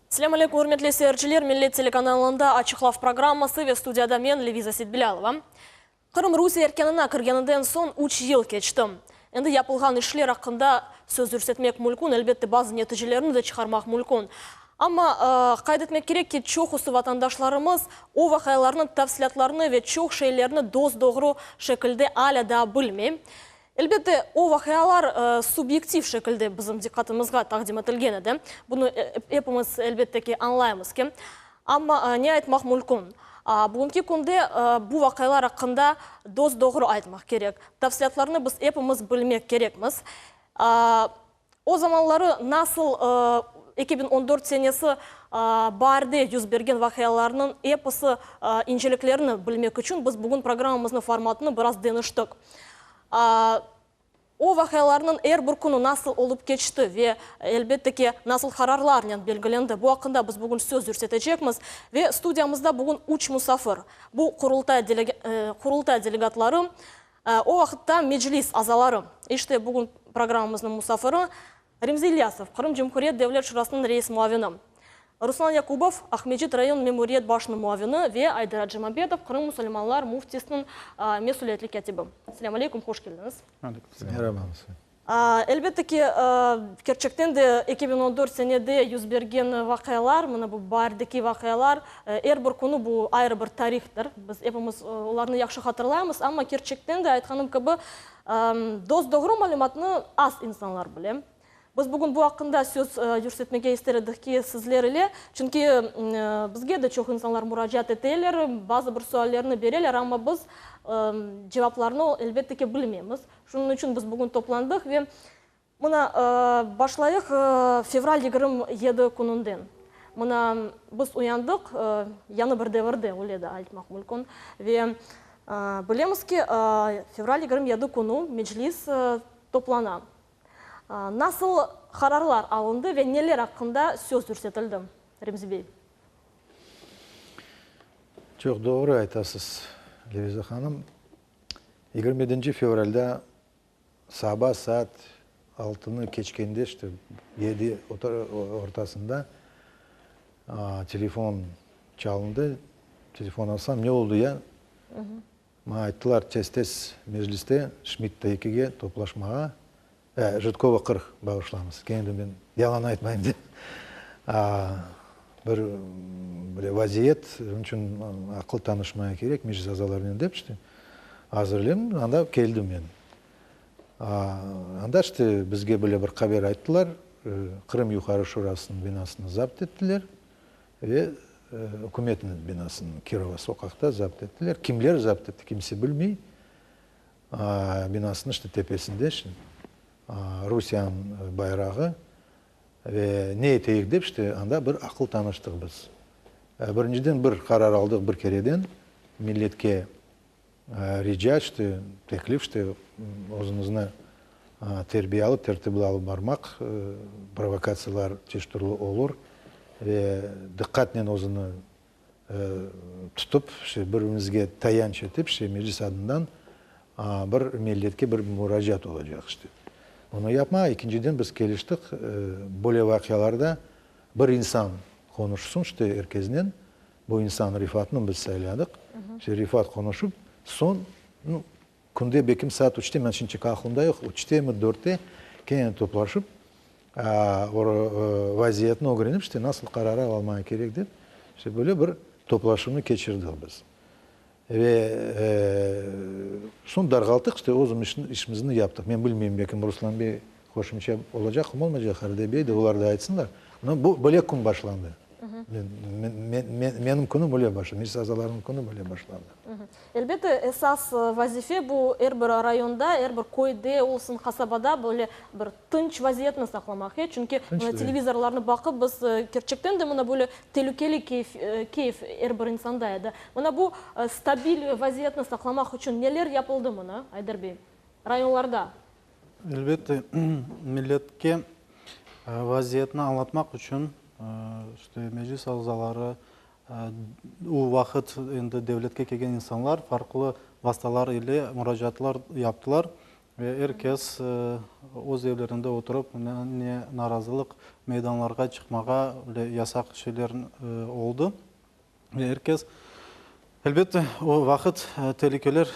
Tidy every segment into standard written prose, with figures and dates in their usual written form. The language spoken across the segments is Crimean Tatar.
Selâm aleyküm, ürmetli seyirciler! Millet telekanalında Açıqlav programması ve studiyada men, Leviza Seytbilâlova. Qırım Rusiye erkânına kirgeninden soñ üç yıl keçti. Endi yapılğan işler aqqında söz yürsetmek mülkün, elbette, bazı neticelerni de çıqarmaq mülkün. Amma qayd etmek kerek ki, çoqusı vatandaşlarımız o vaqialarnıñ tafsilâtlarını ve çoq şeylerni dos-doğru şekilde alâ daa bilmey. Elbette, o vaqialar subyektiv şekilde bizim diqqatımızğa taqdim etilgen edi. Bunı epimiz, elbette ki, añlaymız ki. Amma ne aytmaq mülkün? Bugünki künde bu vaqialar aqqında dos-doğru aytmaq kerek. Tafsilâtlarnı biz epimiz bilmek kerekmiz. O zamanları nasıl 2014 senesi baarde yüz bergen vaqialarnıñ episi inceliklerini bilmek içün biz bugün programmamıznıñ formatını biraz deñiştik. O vaqialarnıñ er bir künü nasıl olıp keçti ve, elbette ki, nasıl qararlarnen belgilendi, bu aqqında biz bugün söz yürsetecekmiz. Ve studiyamızda bugün üç musafir. Bu Qurultay Qurultay delegatları, o vaqıtta Meclis azaları. İşte, bugün programmamıznıñ musafiri Remzi İlyasov, Qırım Cumhuriyet Devlet Şurasınıñ reis muavini, Ruslan Yakubov, Aqmescit rayon memuriyet başınıñ muavini ve Ayder Acimambetov, Qırım musulmanlar müftisiniñ mesüliyetli kâtibi. Selâm aleyküm, hoş keldiñiz. Merhaba. Elbette ki, kerçekten de 2014 senede yüz bergen vaqialar, mına bu baardeki vaqialar, er bir künü bu ayrı bir tarihtır. Biz epimiz olarnı yahşı hatırlaymız, amma kerçekten de, aytqanım kibi, dos-doğru malümatnı az insanlar bile. Biz bugün bu aqqında söz yürsetmege ister edik ki, sizler ile, çünki bizge de çoq insanlar muracaat eteler, bazı bir suallerni bereler, amma biz cevaplarnı, elbette ki, bilmeymiz. Şunıñ içün biz bugün toplandıq ve mına başlayıq fevral 27 kününden. Mına biz uyandıq yañı bir devirde, öyle de aytmaq mümkün. Ve bilemiz ki, fevral 27 künü Meclis toplana. Nasıl qararlar alındı ve neler aqqında söz yürsetildi, Remzi bey? Çoq doğru aytasız, Leviza hanım. 27 fevralda saba saat altını keçkende, işte yedi ortasında telefon çalındı. Telefon alsam, ne oldı ya? Maña ayttılar, tez-tez Mecliste Şmidta ekige toplaşmağa, Jıtkova 40, bağışlañız, kene de men yalan aytmayım dep, bir böyle vaziyet, onıñ içün aqıl tanışmaya kerek Meclis azalarınen dep, işte, azırlayım, anda keldim men. Anda, işte, bizge böyle bir haber ayttılar, Qırım Yuqarı Şurasınıñ binasını zapt ettiler ve ükümetniñ binasını Kirova soqaqta zapt ettiler. Kimler zapt etti, kimse bilmey. Binasınıñ işte tepesinde işte Rusiyaniñ bayrağı ve ne eteyik dep işte anda bir aqıl tanıştıq biz. Birinciden bir qarar aldıq bir kereden milletke rica işte teklif işte özüñizni terbiyalı, tertipli alıp barmaq, provokatsiyalar çeşit türlü olur ve diqqatnen özüni tutıp, işte bir-birimizge tayanç etip, işte Meclis adından bir milletke bir muracaat olacaq işte. Bunı yapma. Ekinciden biz keliştik, böyle vaqialarda bir insan qonuşsun işte er keznen, bu insan Rifatnı biz sayladıq. İşte Rifat qonuşıp, soñ, nu, künde bekim saat üçte, men şimdiki aqlımda yoq, üçtemi, dörtte kene toplaşıp, vaziyetni ögrenip, işte nasıl qarar almağa kerek dep, işte böyle bir toplaşuvnı keçirdik biz. Ve soñ darğaltıq, işte özüm işimizni yaptıq. Men bilmeyim, belkim Ruslan bey qoşumça olacaqmı, olmaycaq, Arde bey de, olar da aytsınlar. Bu böyle kün başlandı. Menim künüm öyle başlandı, Meclis azalarınıñ künü böyle başlandı. Elbette, esas vazife bu er bir rayonda, er bir köyde olsun, qasabada böyle bir tınç vaziyetni saqlamaq, e? Çünki mına televizorlarnı baqıp biz kerçekten de mına böyle telükeli keyf, keyf er bir insanda edi. Mına bu stabil vaziyetni saqlamaq içün neler yapıldı mına, Ayder bey, rayonlarda? Elbette, milletke vaziyetni añlatmaq içün işte Meclis azaları, o vaqıt endi devletke kelgen insanlar farqlı vastalar ile muracaatlar yaptılar. Ve er kes öz evlerinde oturıp, ne narazılıq meydanlarğa çıqmağa bile yasaq şeyler oldı. Ve er kes, elbette, o vaqıt telükeler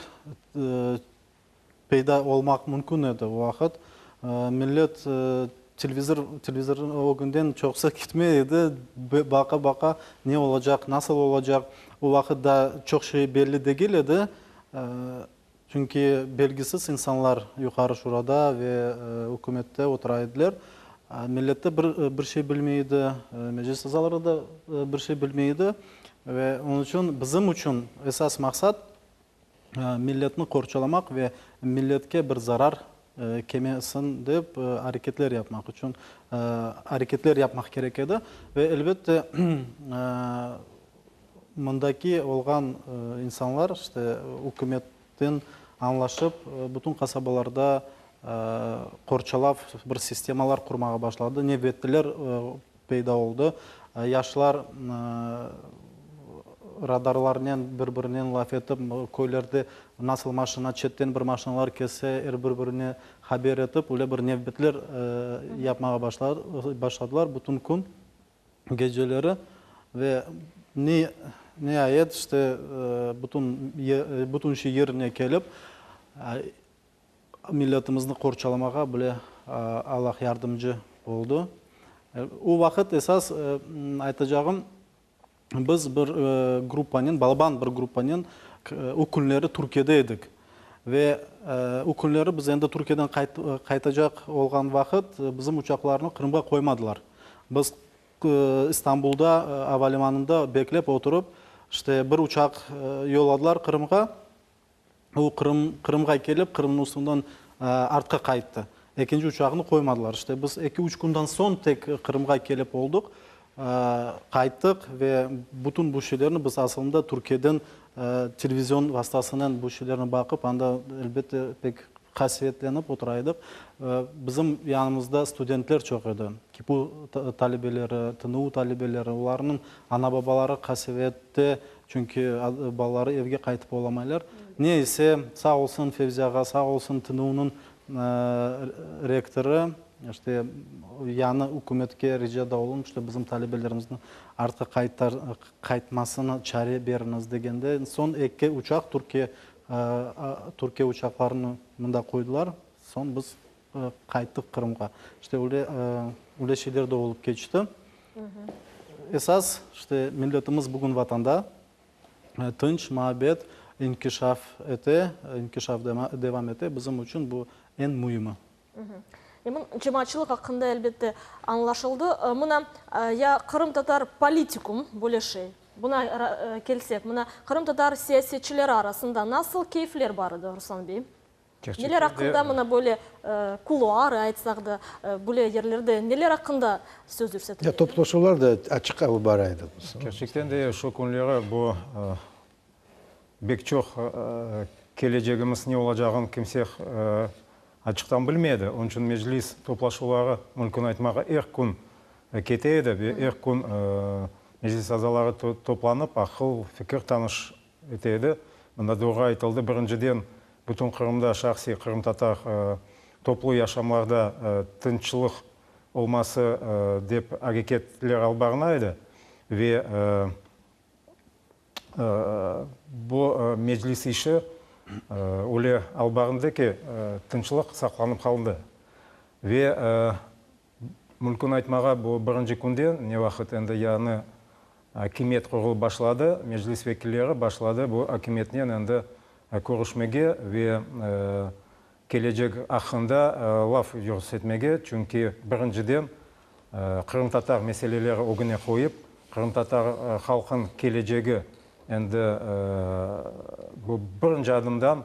peyda olmaq mümkün edi o vaqıt. Millet televizor, televizor ögünden çoqsa ketmey edi, baqa-baqa ne olacaq, nasıl olacaq. O vaqıt daa çoq şey belli degil edi. Çünki belgisiz insanlar Yuqarı Şurada ve ükümette otura ediler. Millet de bir bir şey bilmey edi, Meclis azaları da bir şey bilmey edi. Ve onıñ içün bizim içün esas maqsat milletni qorçalamaq ve milletke bir zarar kelmesin dep areketler yapmaq içün areketler yapmaq kerek edi. Ve elbette Mındaki olğan insanlar, işte, ükümetten añlaşıp, bütün qasabalarda qorçalav bir sistemalar qurmağa başladı, nevbetliler peyda oldı, yaşlar radarlarnen bir-birinen laf etip, köylerde nasıl maşina, çetten bir maşinalar kelse, er bir-birine haber etip, öyle bir nevbetler yapmağa başladılar bütün kün. Geceleri ve niayet, işte, bütün bütün şey yerine kelip, milletimizni qorçalamağa bile Allah yardımcı oldı. O vaqıt esas aytacağım, biz bir gruppanen, balaban bir gruppanen o künleri Türkiyede edik. Ve o künleri biz endi Türkiyeden qaytacaq olğan vaqıt bizim uçaqlarnı Qırımğa qoymadılar. Biz İstanbulda avalimanında beklep oturıp, işte bir uçaq yolladılar Qırımğa. O Qırım, Qırımğa kelip, Qırımnıñ üstünden artqa qayttı. Ekinci uçağını qoymadılar. İşte biz eki-üç künden soñ tek Qırımğa kelip olduq, qayttıq ve bütün bu şeylerni biz asılında Türkiyeden televizion vastasınen bu şeylerni baqıp, anda elbette pek Qasevetlenip otura edik. Bizim yanımızda studentler çoq edi, KİPU talebeleri, TNU talebeleri, olarnıñ ana-babaları qasevette, çünki balaları evge qaytıp olamaylar. Ne ise, sağ olsun Fevzi ağa, sağ olsun TNUnıñ rektorı, işte, yañı ükümetke ricada olunıp, işte, bizim talebelerimizni artıq qaytmasına çare beriñiz degende, soñ eki uçaq Türkiye Türkiye uçaqlarını mında qoydılar, soñ biz qayttıq Qırımğa. İşte öyle, öyle şeyler de olıp keçti. Esas, işte, milletimiz bugün Vatanda tınç, muabbet, inkişaf ete, inkişaf devam ete. Bizim içün bu eñ müimi. Emin, cemaatçılıq aqqında, elbette, añlaşıldı. Mına, ya qırımtatar politikum, böyle şey, buna kelsek, mına, qırımtatar siyasetçileri arasında nasıl keyfler bar edi, Ruslan bey? Neler aqqında mına böyle kuluar aytsaq da, böyle yerlerde neler aqqında söz yürsetile edi? Ya toplaşuvlar da açıq alıp bara edi. Kerçekten de şu künleri bu Bek çoq kelecegimiz ne olacağın kimse açıqtan bilmedi. Onıñ içün Meclis toplaşuvları, mümkün aytmağa, er kün kete edi ve er kün Meclis azaları toplanıp, aqıl, fikir tanış ete edi. Mında doğru aytıldı, birinciden, bütün Qırımda şahsiy qırımtatar toplu yaşamlarda tınçlıq olması dep areketler alıp barına edi ve Bu meclis işi öyle alıp barındı ki, tınçlıq saqlanıp qaldı. Ve mümkün aytmağa, bu birinci künden, ne vaqıt endi yañı akimiyet qurulıp başladı, meclis vekilleri başladı bu akimiyetnen endi körüşmege ve kelecek aqqında laf yürsetmege, çünki birinciden qırımtatar meseleleri ögüne qoyıp, qırımtatar halqın kelecegi endi bu birinci adımdan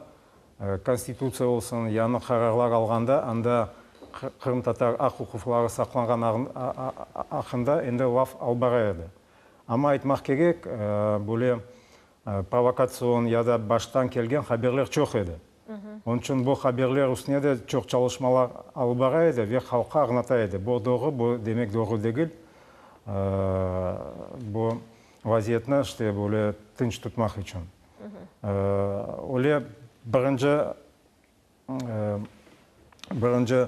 Konstitutsiya olsun, yañı qararlar alğanda anda qırımtatar aq-uquqları saqlanğan aqqında endi laf alıp bara edi. Amma aytmaq kerek, böyle provokatsion ya da baştan kelgen haberler çoq edi. Onıñ içün bu haberler üstüne de çoq çalışmalar alıp bara edi ve halqqa añlata edi, bu doğru, bu demek doğru degil, bu vaziyetni işte böyle tınç tutmaq içün. Öyle birinci. Birinci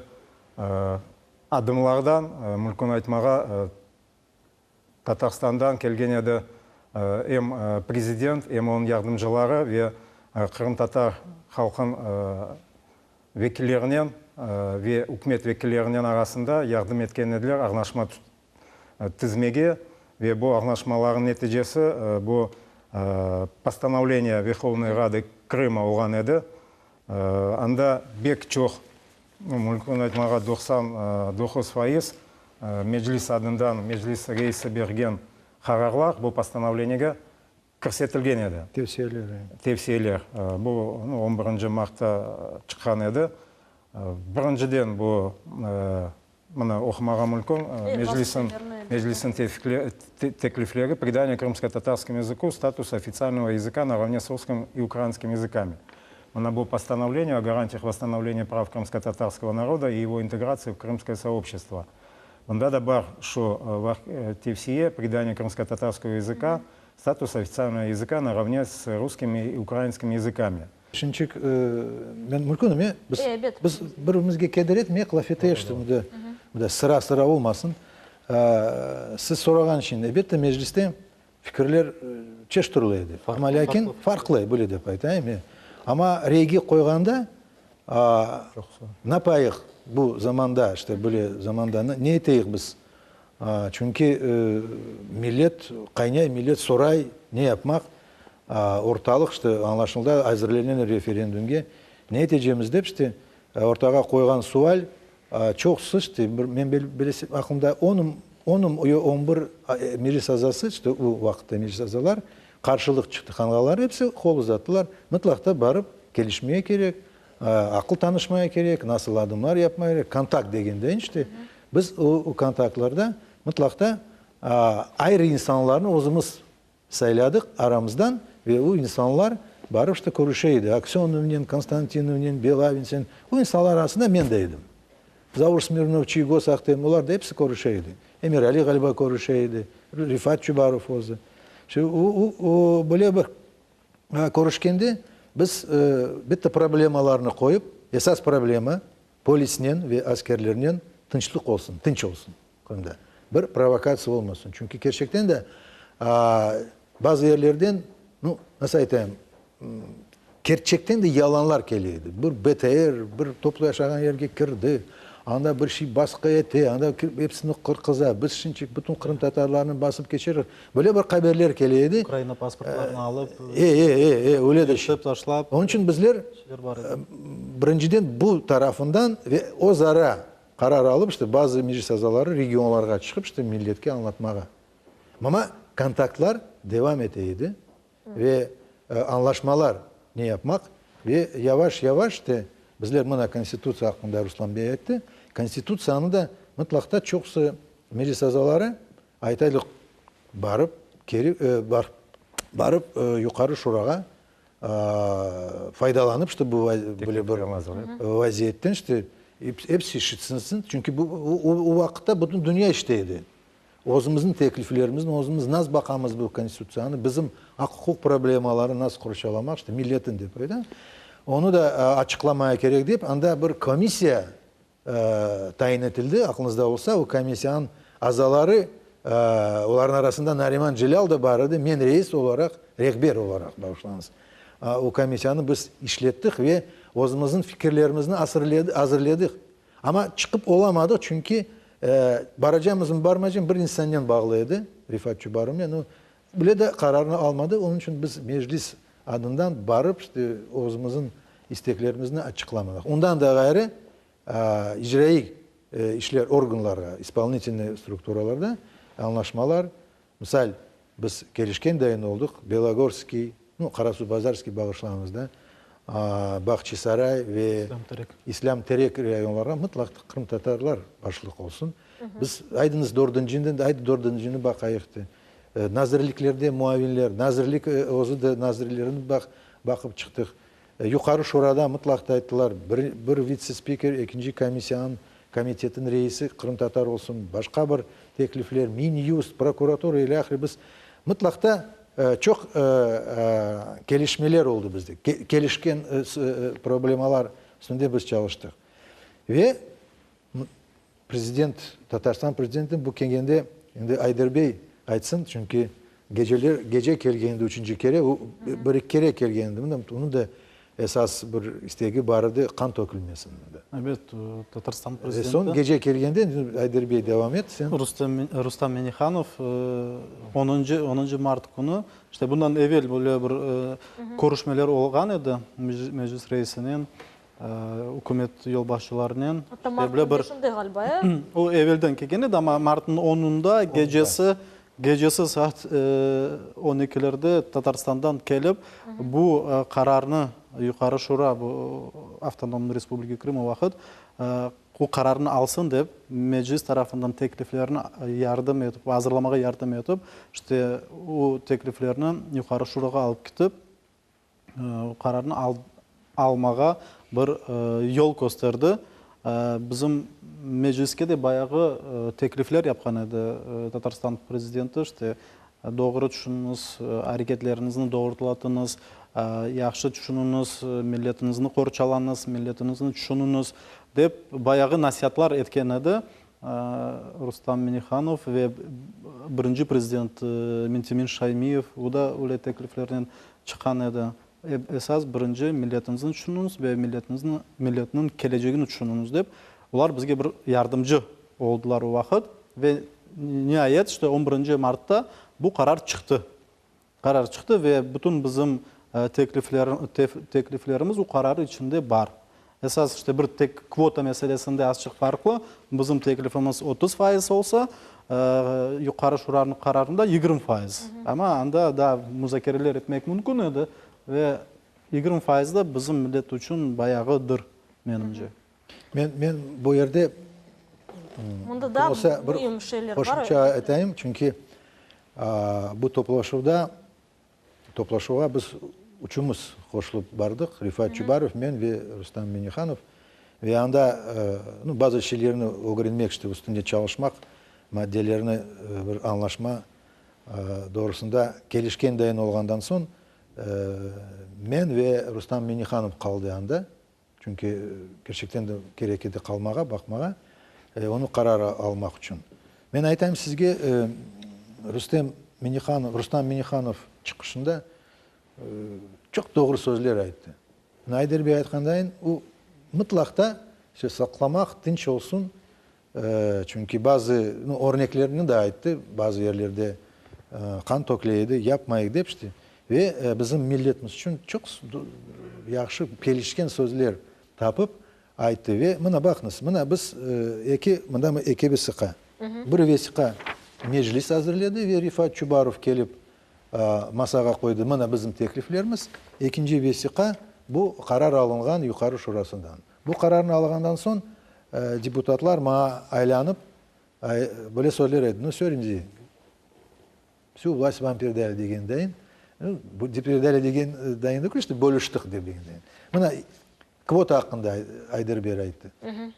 adımlardan, mümkün aytmağa, Tatarstandan kelgen edi em prezident, em onıñ yardımcıları ve qırımtatar halqınıñ vekillerinen ve ükümet vekillerinen arasında yardım etken ediler añlaşma tizmege ve bu añlaşmalarnıñ neticesi bu Postanovleniye Verhovnoy Rady Krıma olğan edi. Anda bek çoq, mümkün aytmağa 99%, Meclis adından Meclis reisi bergen qararlar bu postanovleniyege kirsetilgen edi. Tevsiyeler. Tevsiyeler. Bu on birinci martta çıqqan edi. Birinciden bu, mına, oqumağa mümkün, Meclisniñ Meclisniñ teklifleri, Pridание krımskotatarskому языку статуса официального языка наравне с русским и украинским языками. Mına bu Постановление о гарантиях восстановления прав крымскотатарского народа и его интеграции в крымское сообщество. Mında da bar şu tevsiye, Pridание крымскотатарского языка статуса официального языка наравне с русскими и украинскими языками. Şimçik, men mümkünmi, biz, biz bir-birimizge keder etmeyik, laf eteyik, işte, mında, mında sıra-sıra olmasın. Siz sorağan içün, elbette, mecliste fikirler çeşit türlü edi. Amma lâkin farqlı, böyle dep aytayım. Amma reyge qoyğanda, napayıq bu zamanda, işte, böyle zamanda ne eteyik biz? Çünki millet qaynay, millet soray, ne yapmaq? Ortalıq, işte, añlaşıldı, azirlenen referendumge ne etecemiz dep, işte, ortağa qoyğan sual çoqusı, işte, bir, men bilesem, aqlımda onım, onım, yo, on bir meclis azası, işte, o vaqıtta meclis azalar qarşılıq çıqtı, qalğanları episi qol uzattılar, mıtlaqta barıp kelişmege kerek, aqıl tanışmaya kerek, nasıl adımlar yapmaya kerek, kontakt degende, işte, biz o kontaktlarda mıtlaqta ayrı insanlarnı özümiz Sayladıq aramızdan ve o insanlar barıp işte körüşe edi, Aksönovnen, Konstantinovnen, Belavinsen, o insanlar arasında men de edim. Zaur Smirnov, Çiygoz, Ahtem, olar da episi körüşe edi. Emirali ğaliba körüşe edi, Refat Çubarov özü. Şimdi o, o, böyle bir körüşkende biz bitta problemalarnı qoyıp, esas problema polisnen ve askerlernen tınçlıq olsun, tınç olsun. Qırımda bir provokatsiya olmasın. Çünki kerçekten de bazı yerlerden, nu, nasıl aytayım, kerçekten de yalanlar kele edi. Bir BTR bir toplu yaşağan yerge kirdi, anda bir şey basqı ete, anda episini qırqıza, biz şimçik bütün qırımtatarlarnı basıp keçerik. Böyle bir haberler kele edi. Ukraina pasportlarını alıp, E, e, e, e, öyle de şey. yırtıp taşlap. Onıñ içün bizler birinciden bu tarafından ve özara Qarar alıp, işte, bazı meclis azaları regionlarğa çıqıp, işte, milletke añlatmağa. Amma kontaktlar devam ete edi ve añlaşmalar ne yapmaq ve yavaş-yavaş, işte, bizler mına Konstitutsiya aqqında Ruslan bey ayttı, Konstitutsiyanı da mıtlaqta çoqusı meclis azaları aytaylar, barıp, keri, barıp Yuqarı Şurağa faydalanıp, işte, bu böyle bir vaziyetten, işte, episi işitsinsin, çünki bu o vaqıtta bütün dünya işite edi. Özümizniñ tekliflerimizni özümiz nasıl baqamız bu Konstitutsiyanı, bizim aq-uquq problemalarını nasıl qorçalamaq, işte, milletin dep ayta, onı da açıqlamaya kerek dep, anda bir komissiya tayin etildi, aqlıñızda olsa, o komissiyanıñ azaları, olarnıñ arasında Nariman Celâl da bar edi, men reis olaraq, rehber olaraq, bağışlañız, o komissiyanı biz işlettik ve özümizniñ fikirlerimizni azırledik. Amma çıqıp olamadıq, çünki baracamızmı, barmaycamızmı bir insannen bağlı edi, Refat Çubarovnen, o bile de qararnı almadı, onıñ içün biz Meclis adından barıp, işte, özümizniñ isteklerimizni açıqlamadıq. Ondan da ğayrı, icraiy işler organları, ispolnitelnıy strukturalarda añlaşmalar, misal, biz kelişken dayın oldıq, Belogorskiy, nu, Qarasuvbazarskiy bağışlañız da, Bağçasaray ve İslâm Terek rayonlarına mıtlaq qırımtatarlar başlıq olsun. Biz, aydıñız, dördüncinden, aydı dördüncini baqayıq de. Nazirliklerde muavinler, nazirlik özü de nazirlerini baqıp çıqtıq. Yuqarı Şurada mıtlaq da ayttılar, bir bir vitse-spiker, ekinci komissiyanıñ, komitetniñ reisi qırımtatar olsun, başqa bir teklifler, Minyust, prokuratura ilâhre biz mıtlaq da çoq kelişmeler oldı bizde, kelişken problemalar üstünde biz çalıştıq. Ve prezident, Tatarstan prezidenti bu kelgende, endi Ayder bey aytsın, çünki geceler, gece kelgende üçünci kere, o bir eki kere kelgen edi, onıñ da esas bir istegi bar edi, qan tökülmesin. Ebet, Tatarstan prezidenti. Soñ gece kelgende, Ayder bey devam et sen. Rustam Minnihanov onuncı, onuncı mart künü, işte bundan evel böyle bir körüşmeler olğan edi Meclis reisinen, ükümet yolbaşçılarınen. Atta martnıñ beşinde ğaliba, e? O evelden kelgen edi, amma martnıñ onunda gecesi, gecesi saat on ekilerde Tatarstandan kelip, bu qararnı Yuqarı Şura, bu Avtonomnıy Respublika Krım o vaqıt, bu qararnı alsın dep, Meclis tarafından tekliflerni yardım etip, azırlamağa yardım etip, işte o tekliflerni Yuqarı Şurağa alıp ketip, qararnı almağa bir yol kösterdi. Bizim Mecliske de bayağı teklifler yapqan edi Tatarstan prezidenti, işte, doğru tüşüniñiz, areketleriñizni doğrulatıñız, yahşı tüşüniñiz, milletiñizni qorçalañız, milletiñizni tüşüniñiz, dep bayağı nasiatlar etken edi Rustam Minnihanov ve birinci prezident Mintimin Şaymiyev, o da öyle tekliflernen çıqqan edi. Esas birinci milletimizni tüşüniñiz ve milletimizni, milletniñ kelecegini tüşüniñiz dep, olar bizge bir yardımcı oldılar o vaqıt. Ve niayet, işte on birinci martta bu qarar çıqtı. Qarar çıqtı ve bütün bizim teklifler, tekliflerimiz o qarar içinde bar. Esas işte bir tek kvota meselesinde azçıq farqlı, bizim teklifimiz 30% olsa, Yuqarı Şuranıñ qararında 20%. Amma anda daa muzakereler etmek mümkün edi ve 20% da bizim millet içün bayağıdır, menimce. Men, men bu yerde Mında daa olsa bir müim şeyler bar. qoşumça aytayım, çünki bu toplaşuvda Toplaşuvğa biz üçümiz qoşulıp bardıq, Refat Çubarov, men ve Rustam Minnihanov. Ve anda, nu, bazı şeylerni ögrenmek, işte, üstünde çalışmaq, maddelerni bir añlaşma doğrusında kelişken dayın olğandan soñ, men ve Rustam Minnihanov qaldı anda. Çünki kerçekten de kerek edi qalmağa, baqmağa, onı qarar almaq içün. Men aytayım sizge, Rustem Minnihanov, Rustam Minnihanov çıqışında çoq doğru sözler ayttı. Mına Ayder bey aytqandayın, o mıtlaqta işte saqlamaq, tınç olsun, çünki bazı, nu, örneklerni de ayttı, bazı yerlerde qan tökle edi, yapmayıq dep işte. Ve bizim milletimiz içün çoq yahşı kelişken sözler tapıp ayttı. Ve mına baqıñız, mına biz eki, mında eki vesiqa. Bir vesiqa Meclis azırledi ve Refat Çubarov kelip masağa qoydı, mına bizim tekliflerimiz. Ekinci vesiqa, bu qarar alınğan Yuqarı Şurasından. Bu qararnı alğandan soñ deputatlar maña aylanıp böyle sözler ayttı, nu, vsö, Remzi, vsü vlast vam peredali degen dayın, peredali degen dayın degil, işte bölüştik dep degen dayın. Mına kvota aqqında Ayder bey ayttı.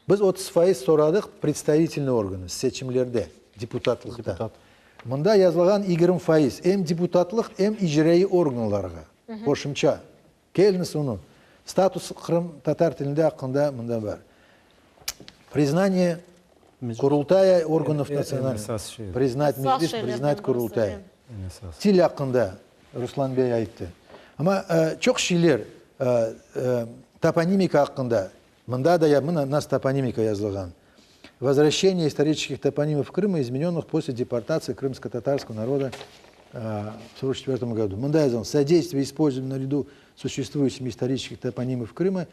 Biz 30% soradıq predstavitelnıy organı seçimlerde, deputatlıqta. Deputat. Mında yazılğan 20% em deputatlıq, em icraiy organlarğa qoşumça. Keliñiz onı, status qırımtatar tilinde aqqında mında bar. Priznaniye Qurultaya organov natsional, priznat Meclis, priznat Qurultay. Til aqqında Ruslan bey ayttı. Amma çoq şeyler toponimika aqqında, mında da mına nas toponimika yazılğan. Vozvraşçeniye istoriçeskih toponimov Krıma, izmenennih posle deportatsiyi krımsko-tatarskogo naroda v sorok çetvertom godu. Mında yazılğan, Sodeystviye ispolzovaniyu naredu suşçestvuyuşçimi istoriçeskih toponimov Krıma,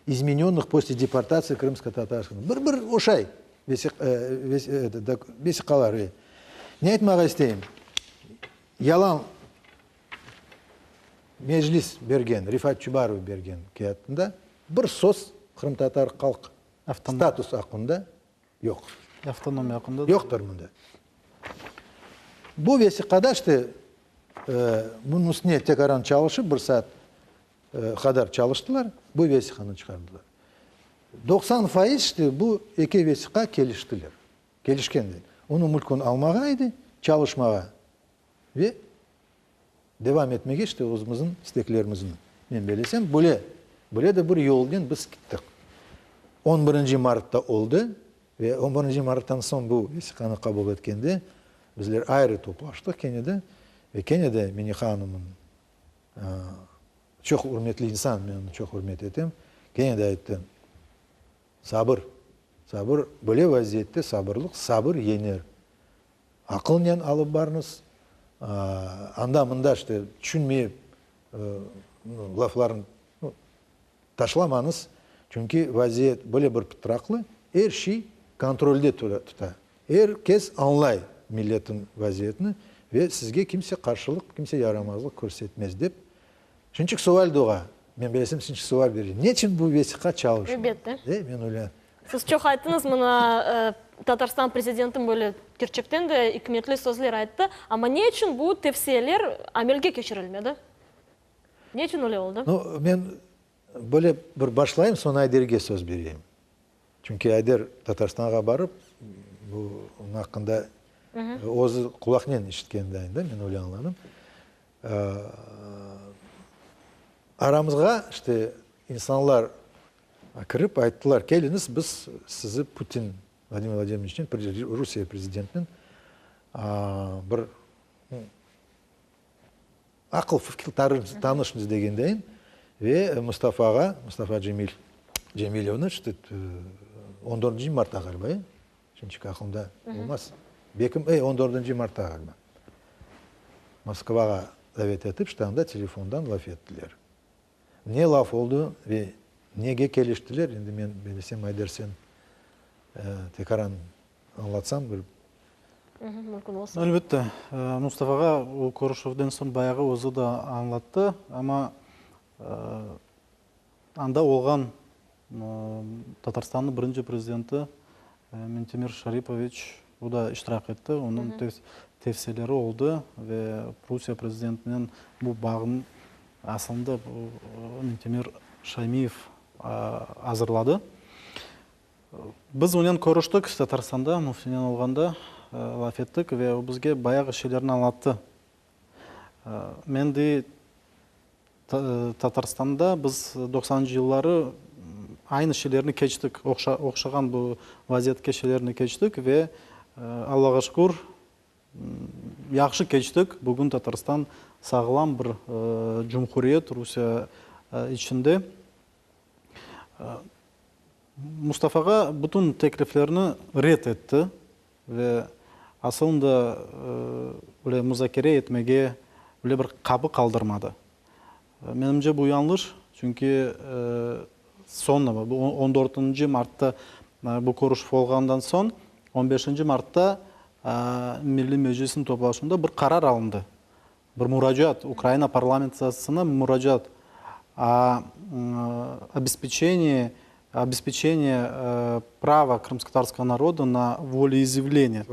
izmenennih posle deportatsiyi krımsko-tatarskogo. Bir-bir oşay vesiqalar. Ne aytmağa isteyim? Yalan Meclis bergen, Refat Çubarov bergen kâğıtında bir söz qırımtatar halq Status aqqında yoq. Avtonomiya aqqında da. Yoqtır mında. Bu vesiqada işte bunıñ üstüne tekaran çalışıp, bir saat qadar çalıştılar, bu vesiqanı çıqardılar. 90% işte bu eki vesiqa keliştiler, kelişkenler. Onı mülkün almağa edi, çalışmağa ve Devam etmege işte özümizniñ isteklerimizni. Men belesem, böyle, böyle de bir yolnen biz kittik. On birinci martta oldı ve on birinci marttan soñ bu vesiqanı qabul etkende bizler ayrı toplaştıq kene de ve kene de Minihanovnıñ çoq ürmetli insan, men onı çoq ürmet etem, kene de ayttı, Sabır, sabır, böyle vaziyette sabırlıq, sabır yeñer. Aqılnen alıp barıñız, anda-mında işte tüşünmeyip laflarnı taşlamañız, çünki vaziyet böyle bir pıtraqlı, er şey kontrolde tuta. Er kes añlay milletniñ vaziyetini ve sizge kimse qarşılıq, kimse yaramazlıq körsetmez dep. Şunçıq sual doğa, men bilesem, şunçıq sual berecek, neçün bu vesiqa çalışmay? Elbette. De, men öyle. Siz çoq ayttıñız, mına, Tatarstan prezidenti böyle kerçekten de ikmetli sözler ayttı, amma ne içün bu tevsiyeler amelge keçirilmedi? Ne içün öyle oldı? Nu, men böyle bir başlayım, soñ Ayderge söz bereyim. Çünki Ayder Tatarstanğa barıp, bu onıñ aqqında özü qulaqnen işitken dayın da, men öyle añladım. Aramızğa işte insanlar kirip ayttılar, keliñiz, biz sizi Putin Vladimir Vladimiroviçnen, Rusiye prezidentinen bir Aqıl, fikir tanışmız degendeyin ve Mustafağa, Mustafa Cemil, Cemilevni işte on dördünci martta ğaliba, e? Şimdiki aqılımda olmaz. Bekim, e, on dördünci martta ğaliba. Moskvağa davet etip, işte anda telefondan laf ettiler. Ne laf oldı ve nege keliştiler, endi men bilsem, Ayder, sen tekaran añlatsam bir. Mümkün olsa. Elbette. Mustafağa o körüşüvden soñ bayağı özü de añlattı, amma anda olğan Tatarstannıñ birinci prezidenti Mintemir Şaripoviç, o da iştirak etti, onıñ tevsiyeleri oldı ve Rusiye prezidentinen bu bağnıñ asılında Mintemir Şaymiyev azırladı. Biz onen körüştik Tatarstanda, müftinen olğanda laf ettik ve o bizge bayağı şeylerni añlattı. Men de Tatarstanda biz doqsanıncı yılları aynı şeylerni keçtik, oqşağan bu vaziyetke şeylerni keçtik ve Allağa şükür, yahşı keçtik. Bugün Tatarstan sağlam bir cumhuriyet Rusiye içinde. Mustafağa bütün tekliflerni red etti ve asılında öyle muzakere etmege bile bir qapı qaldırmadı. Menimce, bu yañlış, çünki soñra, bu on dörtünci martta bu körüşüv olğandan soñ, on beşinci martta Milliy Meclisniñ toplaşuvında bir qarar alındı. Bir muracaat, Ukraina parlamentsiyasına muracaat o obespeçenii obespeçeniye prava krımskotatarskogo naroda na voleizъявление,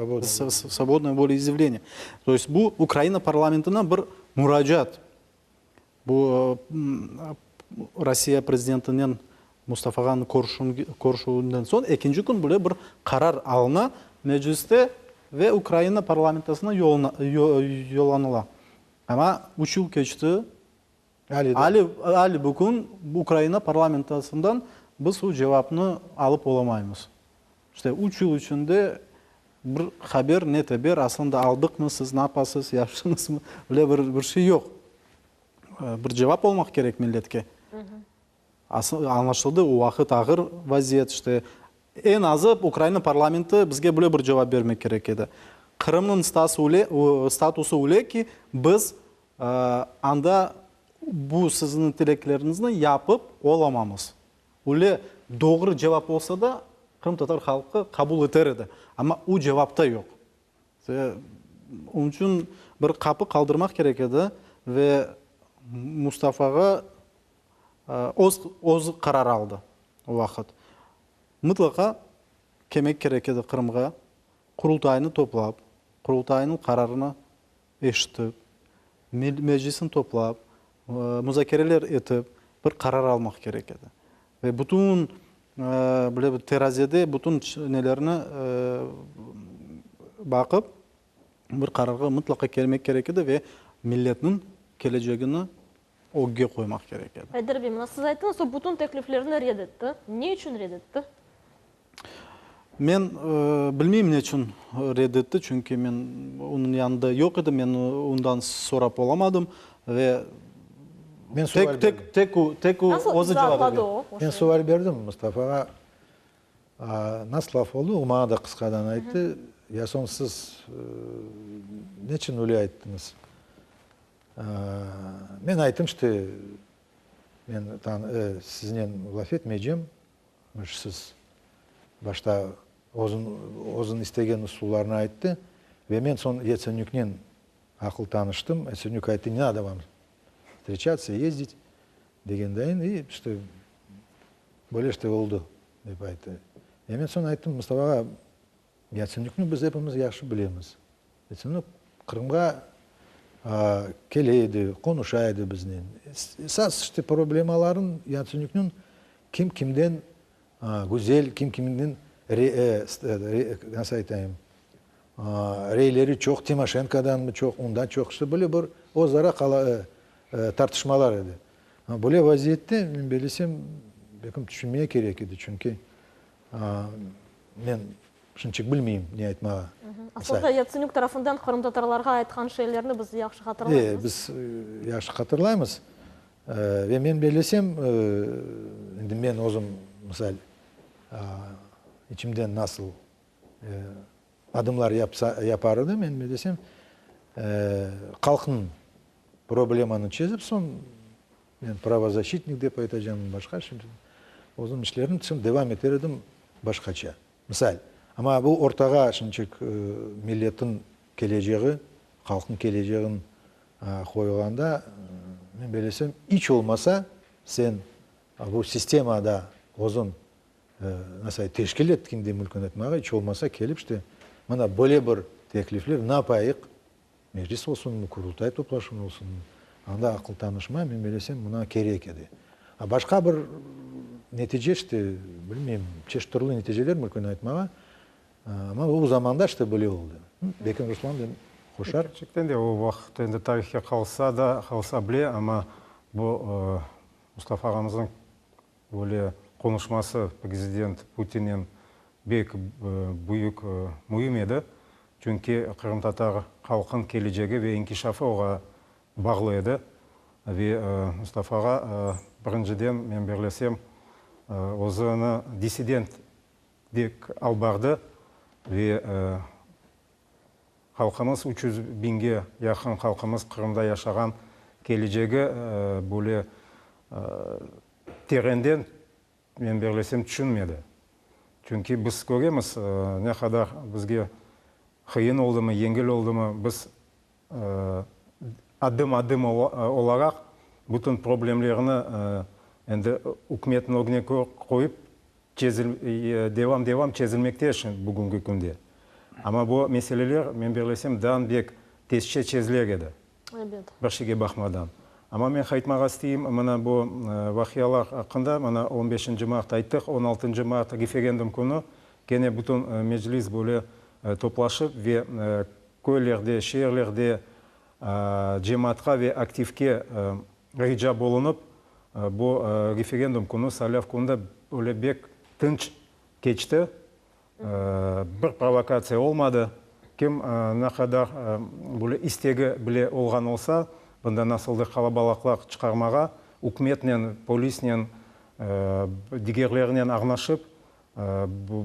svobodnoye voleizъявление. To est bu Ukraina parlamentine bir muracaat. Bu Rossiya prezidentinen Mustafağanıñ körüşüvinden soñ ekinci kün bile bir qarar alına Mecliste ve Ukraina parlamentasına yollanıla. Amma üç yıl keçti, ali bugün Ukraina parlamentasından biz o cevapnı alıp olamaymız. İşte üç yıl içinde bir haber, ne teber, aslında aldıqmı, siz napasız, yahşıñızmı, bile bir şey yoq. Bir cevap olmaq kerek milletke. Añlaşıldı, o vaqıt ağır vaziyet, işte, eñ azı Ukraina parlamenti bizge böyle bir cevap bermek kerek edi. Qırımnıñ statusı öyle ki, biz anda bu siziñ tilekleriñizni yapıp olamamız. Öyle doğru cevap olsa da, qırımtatar halqı qabul eter edi. Amma o cevap da yoq. Onıñ içün bir qapı qaldırmaq kerek edi ve Mustafağa Öz, özü qarar aldı o vaqıt. Mıtlaqa kelmek kerek edi Qırımğa, Qurultaynı toplap, Qurultaynıñ qararını eşitip, Meclisni toplap, muzakereler etip, bir qarar almaq kerek edi. Ve bütün, böyle bir terazede bütün nelerni baqıp, bir qararğa mıtlaqa kelmek kerek edi ve milletniñ kelecegini ögge qoymaq kerek edi. Ayder bey, mına siz ayttıñız, o bütün tekliflerni red etti. Ne içün red etti? Men bilmeyim neçün red etti, çünki men onıñ yanında yoq edim, men ondan sorap olamadım ve Men sual tek, tek, tek o, tek o Nasıl özü cevap izaatladı berdi. o, o Men şeyni? sual berdim Mustafağa, nasıl laf oldı, o maña da qısqadan ayttı, ya soñ siz neçün öyle ayttıñız? Men ayttım, işte, men siznen laf etmeycem, Siz başta özün istegen usullarnı ayttı ve men soñ Yatsenüknen aqıl tanıştım. Yatsenük ayttı, ne nado vam vstreçatsya, yezdit degendayin, i işte böyle işte oldı, dep ayttı. Ve men soñ ayttım, Mustafa ağa, Yatsenükni biz epimiz yahşı bilemiz. Yatsenük Qırımğa kele edi, qonuşa edi biznen. Esas işte problemaların Yatsenükniñ kim kimden güzel, kim kimden nasıl aytayım, reyleri çoq, Timoşenkodanmı çoq, ondan çoq, işte böyle bir özara tartışmalar edi. Böyle vaziyette, men bellesem, belkim tüşünmeye kerek edi, çünki men Şunçıq bilmeyim ne aytmağa. Aslında Yatsenük tarafından qırımtatarlarğa aytqan şeylerni biz yahşı hatırlaymız. E, biz yahşı hatırlaymız. Ve men bellesem, endi men özüm, misal, içimden nasıl adımlar yapsa, yapar edim, men bellesem, halqnıñ problemanı çezip soñ, men pravozaşçitnik dep aytacağım, başqa, şimdi özüm işlerim, soñ devam eter edim başqaça. Misal, amma bu ortağa şimdiçik milletniñ keleceği, halqnıñ keleceğin qoyulğanda, men bellesem, iç olmasa, sen bu sistemada özüñ, nasıl ayt, teşkil ettiñ mümkün etmağa, iç olmasa kelip, işte, mına böyle bir teklifler, napayıq, Meclis olsunmı, Qurultay toplaşuvı olsunmı, anda aqıl tanışma, men bellesem, mına kerek edi. A başqa bir netice, işte, bilmeyim, çeşit türlü neticeler mümkün aytmağa, amma o zamanda, işte, böyle oldı. Belki Ruslan da qoşar. Kerçekten de, o vaqıt endi tarihke qalsa da, qalsa bile, amma bu Mustafa ağamıznıñ Böyle qonuşması prezident Putinnen bek büyük, müim edi, çünki qırımtatar halqın kelecegi ve inkişafı oğa bağlı edi. Ve Mustafa ağa, birinciden, men birlesem, özüni dissident dek alıp bardı ve Halqımız, 300 biñge yaqın halqımız Qırımda yaşağan kelecegi böyle terenden, men bellesem, tüşünmedi. Çünki biz köremiz, ne qadar bizge qıyın oldımı, yengil oldımı, biz adım-adım olaraq bütün problemlerni endi ükümetniñ ögüne qoyıp, Devam-devam çezilmekte şimdi bugünki künde. Amma bu meseleler, men bellesem, daa bek tezce çeziler edi. Bir şeyge baqmadan. Amma men qaytmağa isteyim, mına bu vaqialar aqqında, mına on beşinci mart ayttıq, on altıncı mart referendum künü kene bütün Meclis böyle toplaşıp ve köylerde, şeerlerde cemaatqa ve aktivke rica bulunıp, bu referendum künü, saylav künü de öyle bek tınç keçti, bir provokatsiya olmadı. Kim ne qadar böyle istegi bile olğan olsa, bunda nasıldır qalabalıqlar çıqarmağa, ükümetnen, polisnen, digerlerinen añlaşıp,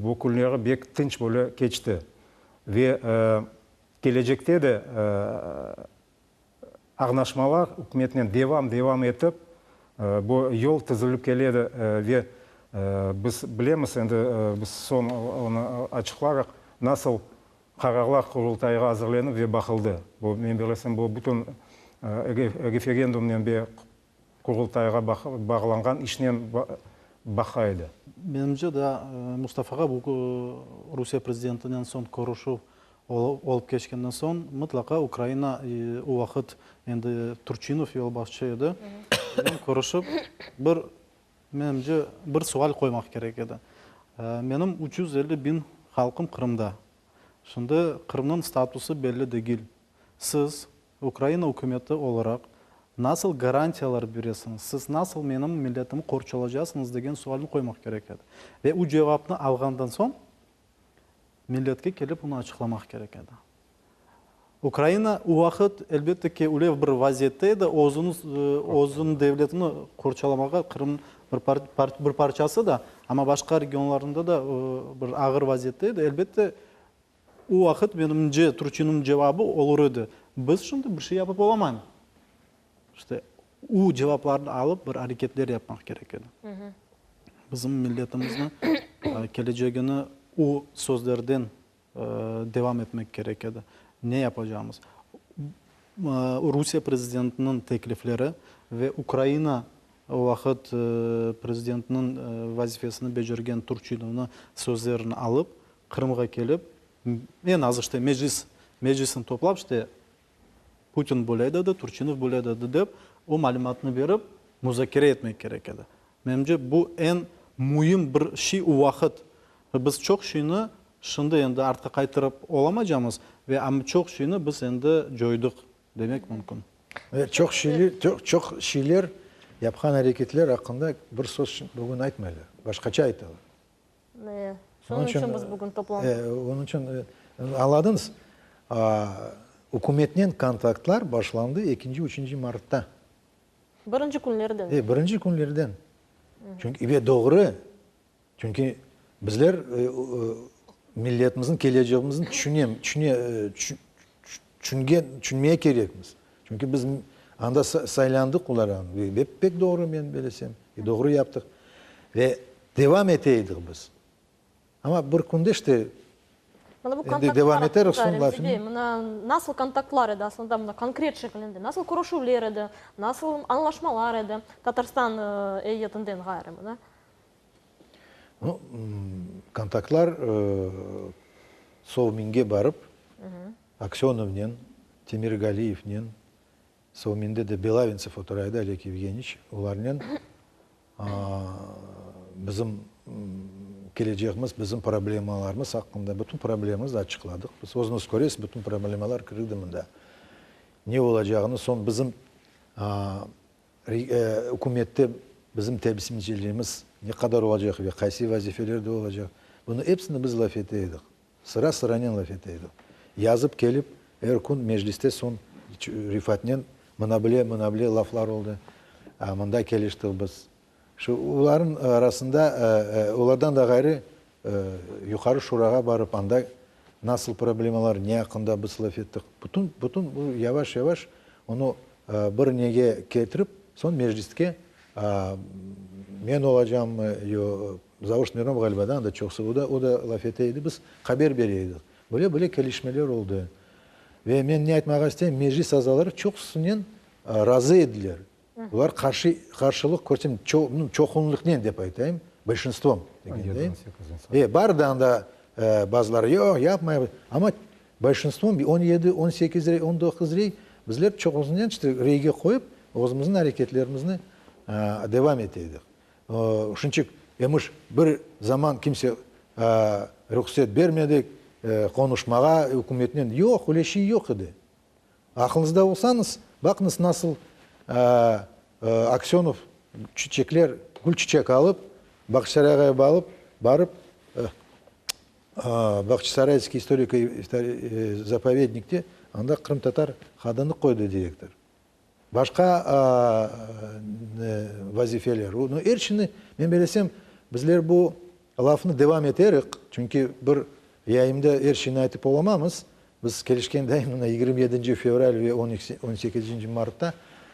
bu künleri bek tınç böyle keçti. Ve kelecekte de Añlaşmalar ükümetnen devam devam etip, bu yol tizilip kele edi ve biz bilemiz, endi biz soñ onı açıqlarıq, nasıl qararlar Qurultayğa azırlenip ve baqıldı. Bu, men bilesem, bu bütün referendumnen ve Qurultayğa bağlanğan işnen baqa edi. Menimce, daa Mustafağa bu Rusiye prezidentinen soñ körüşüv olıp keçkenden soñ, mıtlaqa Ukraina o vaqıt endi Turçinov yolbaşçı edi, onen körüşip, bir, menimce, bir sual qoymaq kerek edi. Menim 350 biñ halqım Qırımda. Şimdi Qırımnıñ statusı belli degil. Siz, Ukraina ükümeti olaraq, nasıl garantiyalar beresiñiz, siz nasıl menim milletimi qorçalacasıñız degen sualni qoymaq kerek edi. Ve o cevapnı alğandan soñ. Milletke kelip onı açıqlamaq kerek edi. Ukraina o vaqıt, elbette ki, öyle bir vaziyette edi, özüni, özüniñ devletini qorçalamağa Qırım bir bir parçası da, amma başqa regionlarında da bir ağır vaziyette edi. Elbette, o vaqıt, menimce, Turçinniñ cevabı olur edi, Biz şimdi bir şey yapıp olamaymız. İşte, o cevaplarnı alıp bir areketler yapmaq kerek edi. Bizim milletimizni kelecegini o sözlerden devam etmek kerek edi. Ne yapacağımız? Rusiye prezidentiniñ teklifleri ve Ukraina o vaqıt prezidentiniñ vazifesini becergen Turçinovnıñ sözlerini alıp, Qırımğa kelip, eñ azı işte Meclis, Meclisni toplap, işte Putin böyle dedi, Turçinov böyle dedi dep, o malümatnı berip, muzakere etmek kerek edi. Menimce, bu eñ müim bir şey o vaqıt. Ve biz çoq şeyni şimdi endi artqa qaytarıp olamacamız, ve amma çoq şeyni biz endi coydıq demek mümkün. Ve çoq şeyler, çoq şeyler, yapqan areketler aqqında bir söz bugün aytmaylar, başqaça aytalar. Şunıñ içün biz bugün toplandıq. Onıñ içün, añladıñız, ükümetnen kontaktlar başlandı ekinci, üçünci martta. Birinci künlerden. Birinci künlerden. Çünki, ve doğru, çünki bizler milletimizniñ kelecegimizni tüşünem, tüşüne, tüşüngen, tüşünmeye kerekmiz. Çünki biz anda saylandıq olar, ve pek doğru men bilesem, doğru yaptıq. Ve devam ete edik biz. Amma bir künde işte Mına bu endi kontaktlar devam eterik aqqında, soñ Remzi lafını. bey, mına nasıl kontaktlar edi aslında, mına konkret şeklinde, nasıl körüşüvler edi, nasıl añlaşmalar edi Tatarstan eyyetinden ğayrı mına? Nu, kontaktlar Sovminge barıp, Aksönovnen, Temirgaliyevnen, Sovminde de Belaventsev otura edi, Oleg Yevgeniç, olarnen bizim kelecegimiz, bizim problemalarımız aqqında, bütün problemamızı açıqladıq. Biz, özüñiz köresiz, bütün problemalar kirdi mında. Ne olacağını soñ bizim ükümette bizim temsilciligimiz ne qadar olacaq ve qaysı vazifelerde olacaq, bunı episini biz laf ete edik. Sıra-sıranen laf ete edik. Yazıp kelip, er kün mecliste soñ Rifatnen mına bile, mına bile laflar oldı. Mında keliştik biz. Şu olarnıñ arasında, olardan da ğayrı, Yuqarı Şurağa barıp, anda nasıl problemalar, ne aqqında biz laf ettik. Bütün, bütün bu yavaş-yavaş onı bir nege ketirip, soñ mecliske men olacammı, yo Zaur Smirnov ğaliba da anda çoqsa, o da, o da laf ete edi, biz haber bere edik. Böyle böyle kelişmeler oldı. Ve men ne aytmağa isteyim, Meclis azaları çoqusınen razı ediler. Olar qarşı, qarşılıq körse, çoqunlıqnen dep aytayım, bolşinstvom degendeyim. E, bar da anda bazıları, yoq, yapmaymız, amma bolşinstvom, 17, 18 rey, 19 rey, bizler çoqusınen işte reyge qoyıp, özümizniñ areketlerimizni devam ete edik. Şunçik, emiş, bir zaman kimse ruhset bermedi qonuşmağa ükümetnen. Yoq, öyle şey yoq edi. Aqlıñızda olsañız, baqıñız nasıl Aksönov çiçekler, gül çiçek alıp, Bağçasarayğa balıp, barıp, Bağçasarayskiy istoriko zapovednikte anda qırımtatar qadını qoydı direktor. Başqa vazifeler. Nu, er şeyni, men belesem, bizler bu lafnı devam eterik, çünki bir yayında er şeyni aytıp olamamız. Biz kelişken dayın mına 27 fevral ve 18 martta,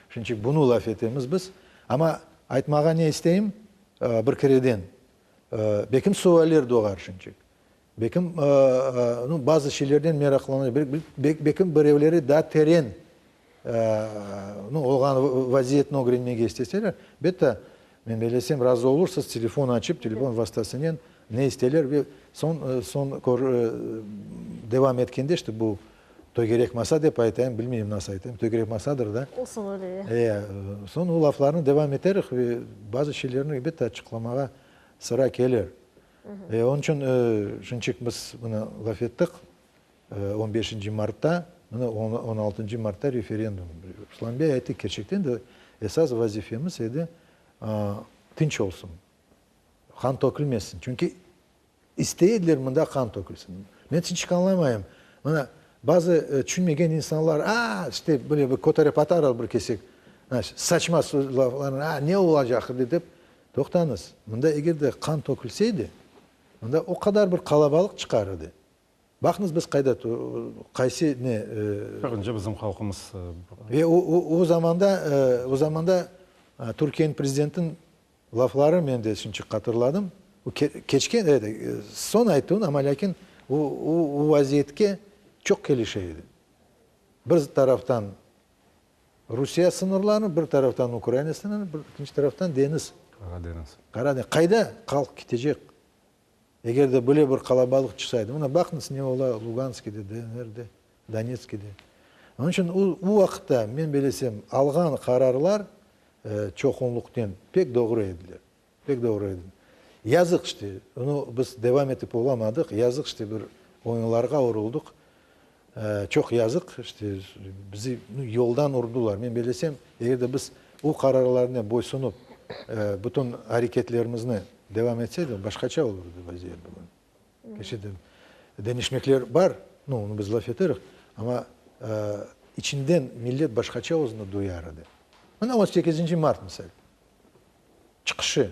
şunçik bunı laf etemiz biz. Amma aytmağa ne isteyim, bir kereden, belkim sualler doğar şunçik. Belkim, nu, bazı şeylerden meraqlanır, belkim birevleri daa teren, nu, olğan vaziyetni ögrenmege isteseler, elbette, men bellesem, razı olursız, telefon açıp, telefon vastasınen ne isteyler ve soñ, soñ devam etkende, işte, bu tögerek masa dep aytayım, bilmeyim nasıl aytayım, tögerek masadır da. Olsun öyle. E, soñ o laflarnı devam eterik ve bazı şeylerni, elbette, açıqlamağa sıra kelir. Onıñ içün şunçik biz mına laf ettik, on beşinci martta, mına on altıncı martta referendum. Ruslan bey ayttı, kerçekten de esas vazifemiz edi tınç olsun, qan tökülmesin. Çünki İstey ediler mında qan tökülsin. Men çinçik añlamayım. Mına, bazı tüşünmegen insanlar, a, işte, böyle bir köterip atarlar bir kesek, saçma laflarnı, a, ne olacaq, dep. Toqtañız, mında eger de qan tökülseydi, mında o qadar bir qalabalıq çıqar edi. Baqıñız, biz qayda, qaysı ne. Birinci bizim halqımız. Ve o zamanda, o zamanda Türkiyeniñ prezidentiniñ Lafları men de şimçik hatırladım. O keçken, soñ ayttı onı, amma lâkin o, o vaziyetke çoq kelişe edi. Bir taraftan Rusiye sıñırları, bir taraftan Ukraina sıñırı, bir ekinci taraftan deñiz. Qara deñiz. Qara deñiz. Qayda halq ketecek? Eger de böyle bir qalabalıq çıqsaydı. Mına baqıñız ne ola Luganskide, DNRde, Donetskide. Onıñ içün o, o vaqıtta, men belesem, alğan qararlar çoqunluqnen pek doğru ediler. Pek doğru edi. Yazıq işte, onı biz devam etip olamadıq. Yazıq işte, bir oyunlarğa uruldıq. Çoq yazıq, işte, bizi yoldan urdular. Men belesem, eger de biz o qararlarına boysunıp, bütün areketlerimizni devam etseydik, başqaça olurdı vaziyet bugün. Kerçekten, deñişmekler bar, nu, onı biz laf eterik, amma içinden millet başqaça özüni duyar edi. Mına on sekizinci mart, misal, çıqışı.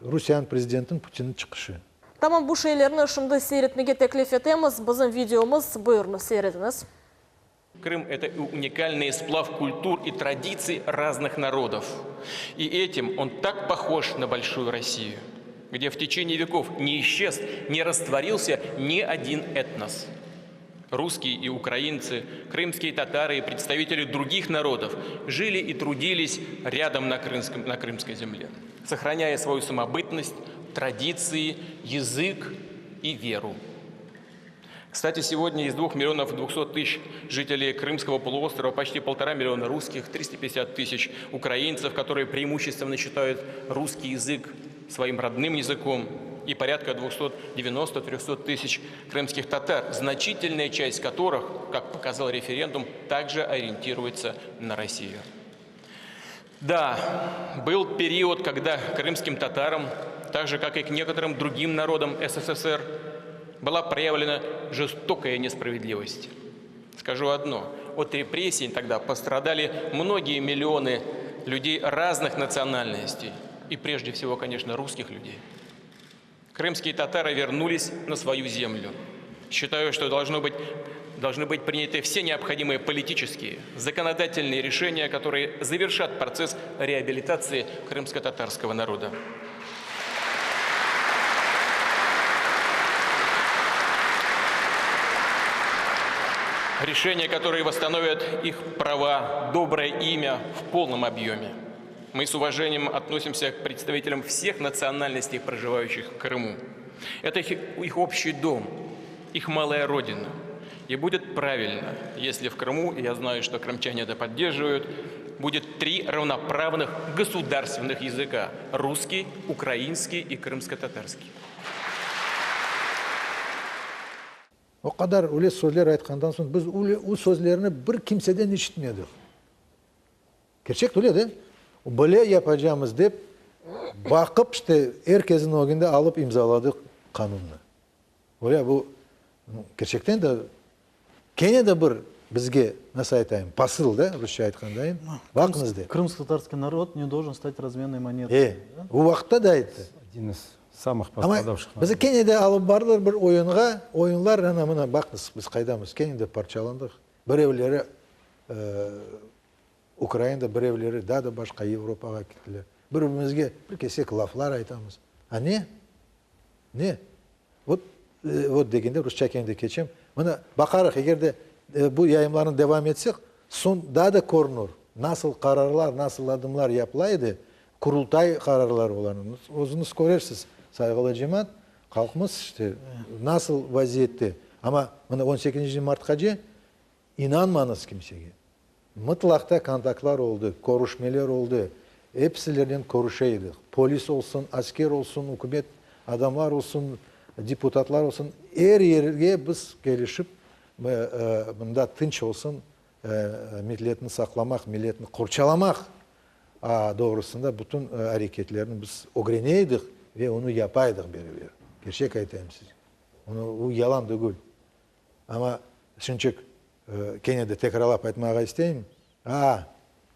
Rusiyeniñ prezidentiniñ Putinniñ çıqışı. Tamam bu şeylerni şimdi seyir etmege teklif etemiz. Bizim videomız, buyurıñız, seyir etiñiz. Krım, это уникальный сплав культур и традиций разных народов. И этим он так похож на большую Россию, где в течение веков не исчез, не растворился ни один этнос. Русские и украинцы, крымские татары и представители других народов жили и трудились рядом на, крымском, на крымской земле, сохраняя свою самобытность, традиции, язык и веру. Кстати, сегодня из 2 миллионов 200 тысяч жителей Крымского полуострова почти полтора миллиона русских, 350 тысяч украинцев, которые преимущественно считают русский язык своим родным языком, и порядка 290-300 тысяч крымских татар, значительная часть которых, как показал референдум, также ориентируется на Россию. Да, был период, когда крымским татарам, так же как и к некоторым другим народам СССР, была проявлена жестокая несправедливость. Скажу одно, от репрессий тогда пострадали многие миллионы людей разных национальностей. И прежде всего, конечно, русских людей. Крымские татары вернулись на свою землю. Считаю, что должно быть, должны быть приняты все необходимые политические, законодательные решения, которые завершат процесс реабилитации крымско-татарского народа. Решения, которые восстановят их права, доброе имя в полном объеме. Мы с уважением относимся к представителям всех национальностей, проживающих в Крыму. Это их, их общий дом, их малая родина. И будет правильно, если в Крыму, и я знаю, что крымчане это поддерживают, будет три равноправных государственных языка – русский, украинский и крымско-татарский. O qadar öyle sözler aytqandan soñ biz o sözlerni bir kimseden eşitmedik. Kerçek öyle de. Böyle yapacamız dep baqıp işte er kesniñ ögünde alıp imzaladıq qanunnı. Öyle bu kerçekten de kene de bir bizge nasıl aytayım pasıl da rusça aytqandayın baqıñız dep. Krımsko-tatarskiy narod ne doljen stat razmennoy monetoy. E, o vaqıtta da ayttı. Odin iz samıh Amma postradavşih bizi kene de alıp bardılar bir oyunğa, oyunlar ana mına baqıñız biz qaydamız kene de parçalandıq. Birevleri Ukrainada, birevleri daa da başqa Avropağa kettiler. Bir-birimizge bir kesek laflar aytamız. A ne? Ne? Vot, vot degende rusça kene de keçem. Mına, baqarıq, eger de bu yayınlarnı devam etsek, soñ daa da körünür, nasıl qararlar, nasıl adımlar yapıla edi, Qurultay qararları olarnıñ. Özüñiz körersiz, sayğılı cemaat, halqımız işte nasıl vaziyette. Amma mına on sekizinci martqace İnanmañız kimsege. Mıtlaqta kontaktlar oldı, körüşmeler oldı. Episilernen körüşe edik. Polis olsun, asker olsun, ükümet adamlar olsun, deputatlar olsun, er yerge biz kelişip, mında tınç olsun, milletni saqlamaq, milletni qorçalamaq doğrusında bütün areketlerni biz ögrene edik ve onı yapa edik beraber. Kerçek aytayım sizge. Onı, o yalan tügül. Amma şunçıq kene de tekrarlap aytmağa isteyim, a,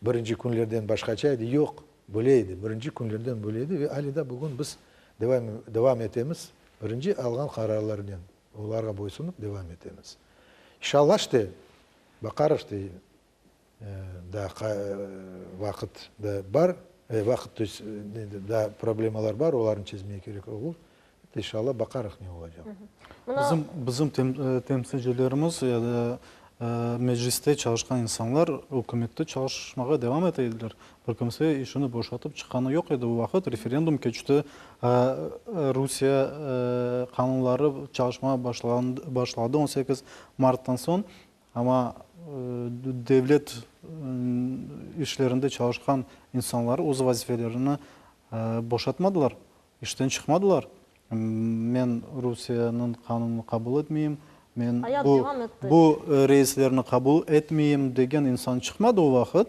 birinci künlerden başqaça edi. Yoq, böyle edi. Birinci künlerden böyle edi ve ale da bugün biz devam, devam etemiz birinci alğan qararlarnen, olarğa boysunıp devam etemiz. İnşallah işte, baqarıq işte, Daa vaqıt da bar, vaqıt, to est, daa problemalar bar, olarnı çezmege kerek olur. İnşallah, baqarıq ne olacaq. Bizim, bizim temsilcilerimiz ya da Mecliste çalışqan insanlar ükümette çalışmağa devam ete ediler. Bir kimse işini boşatıp çıqqanı yoq edi o vaqıt. Referendum keçti, Rusiye qanunları çalışmağa başladı 18 marttan soñ. Amma devlet işlerinde çalışqan insanlar öz vazifelerini boşatmadılar, işten çıqmadılar. Men Rusiyeniñ qanunını qabul etmeyim, men bu bu reislerni qabul etmeyim degen insan çıqmadı o vaqıt.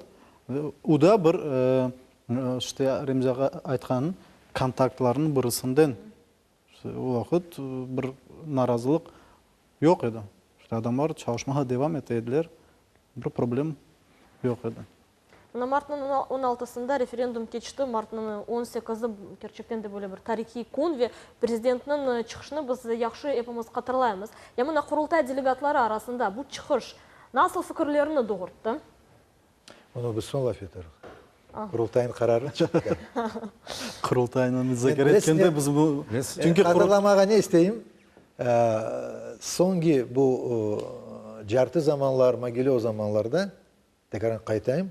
O da bir, işte Remzi ağa aytqan kontaktlarnıñ birisinden. O vaqıt bir narazılıq yoq edi. İşte adamlar çalışmağa devam ete ediler, bir problem yoq edi. Mına martnıñ on altısında referendum keçti, martnıñ on sekizi kerçekten de böyle bir tarihiy kün ve prezidentniñ çıqışını biz yahşı epimiz hatırlaymız. Ya mına Qurultay delegatları arasında bu çıqış nasıl fikirlerni doğurttı? Onı biz soñ laf eteriz. Qurultaynıñ qararı çıqtı. Qurultaynı muzakere etkende biz bu... Çünki hatırlamağa ne isteyim, soñki bu cartı zamanlar, Mogilöv zamanlarda, tekrar qaytayım,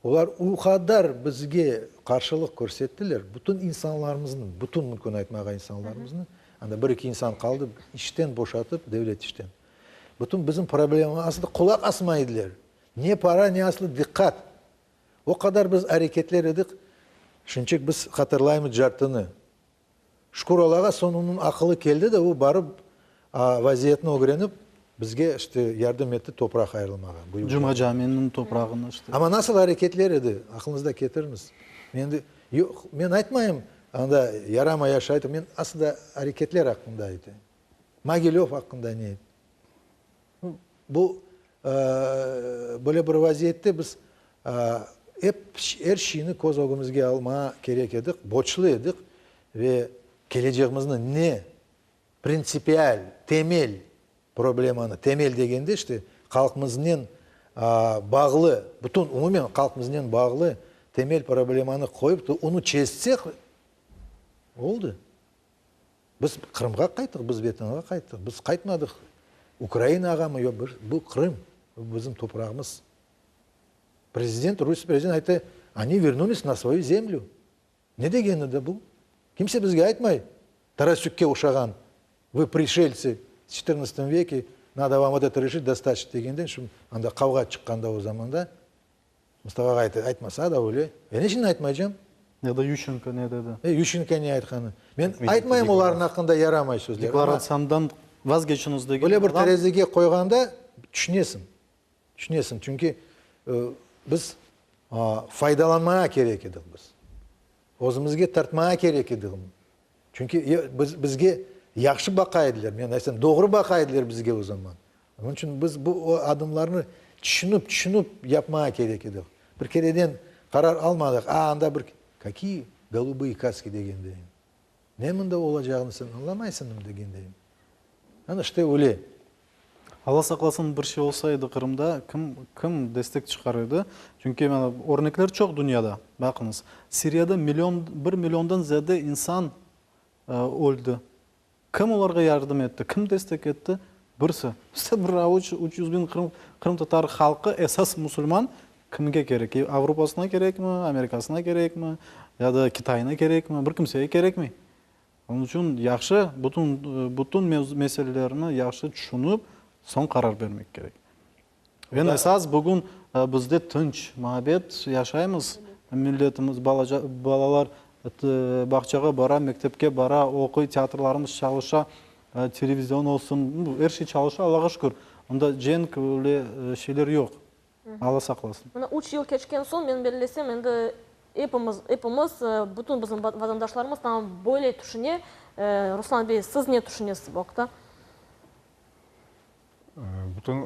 olar o qadar bizge qarşılıq körsettiler, bütün insanlarımıznı, bütün mümkün aytmağa insanlarımıznı, anda bir-eki insan qaldı, işten boşatıp, devlet işten. Bütün bizim problemamızğa aslı qulaq asmay ediler. Ne para, ne aslı diqqat. O qadar biz areketler edik, şunçek biz hatırlaymız Cartını. Şükür Allağa, soñ onıñ aqılı keldi de, o barıp vaziyetni ögrenip, bizge işte yardım etti topraq ayırılmağa. Büyük Cuma caminiñ toprağını işte. Amma nasıl areketler edi, aqlıñızda ketirñiz. Men endi, yoq, men aytmayım, anda yaramay yaşaydı, men aslında areketler aqqında aytayım. Mogilöv aqqında ne? Bu, böyle bir vaziyette biz ep er şeyni köz ögümizge almağa kerek edik, borçlu edik ve kelecegimizni ne printsipial, temel problemanı, temel degende işte halqımıznen bağlı, bütün umumen halqımıznen bağlı temel problemanı qoyıp da onı çezsek, oldı. Biz Qırımğa qayttıq, biz Vetanğa qayttıq. Biz qaytmadıq Ukrainağamı, yoq, bir, bu Qırım, bu bizim toprağımız. Prezident, Rusiye prezidenti ayttı, oni vernulis na svoyu zemlю. Ne degeni de bu? Kimse bizge aytmay, Tarasükke oşağan, vı prişeltsi v çetırnadtsatım veke, nado vam vot eto reşit, dostatçno degenden, şu anda qavğa çıqqanda o zamanda, Mustafa ağa aytı, aytmasa da öyle. E ne içün aytmaycam? Ya da Yuşçenko ne dedi? E, Yuşçenko ne aytqanı. Men aytmayım olarnıñ aqqında yaramay sözler. Deklaratsiyandan vazgeçiñiz degen Böyle bir terezige qoyğanda tüşünesiñ. Tüşünesiñ, çünki biz faydalanmağa kerek edik biz. Özümizge tartmağa kerek edik. Çünki biz, bizge yahşı baqa ediler, men aytsam, doğru baqa ediler bizge o zaman. Onıñ içün biz bu adımlarnı tüşünip, tüşünip yapmağa kerek edik. Bir kereden qarar almadıq, a, anda bir, kakiyi golubıye kaski degendeyim. Ne mında olacağını sen añlamaysıñmı degendeyim. Ana, işte öyle. Alla saqlasın, bir şey olsa edi Qırımda, kim, kim destek çıqar edi? Çünki, mana, örnekler çoq dünyada. Baqıñız, Siriyada million, bir milliondan ziyade insan öldi. Kim olarğa yardım etti, kim destek etti? Birisi. İşte bir avuç, 300 biñ qırım, qırımtatar halqı, esas musulman, kimge kerek? Avropasına kerekmi, Amerikasına kerekmi, ya da Kitayına kerekmi? Bir kimsege kerekmey. Onıñ içün yahşı, bütün, bütün meselelerni yahşı tüşünip, soñ qarar bermek kerek. Eñ esas, bugün bizde tınç, muabbet yaşaymız, milletimiz, balaca, balalar bağçağa bara, mektepke bara, oquy, teatrlarımız çalışa, televizion olsun, er şey çalışa, Allağa şükür. Onda cenk, öyle şeyler yoq. Alla saqlasın. Mına üç yıl keçken soñ, men bellesem, endi epimiz, epimiz, bütün bizim vatandaşlarımız tamam böyle tüşüne. Ruslan bey, siz ne tüşünesiz bu aqta? Bütün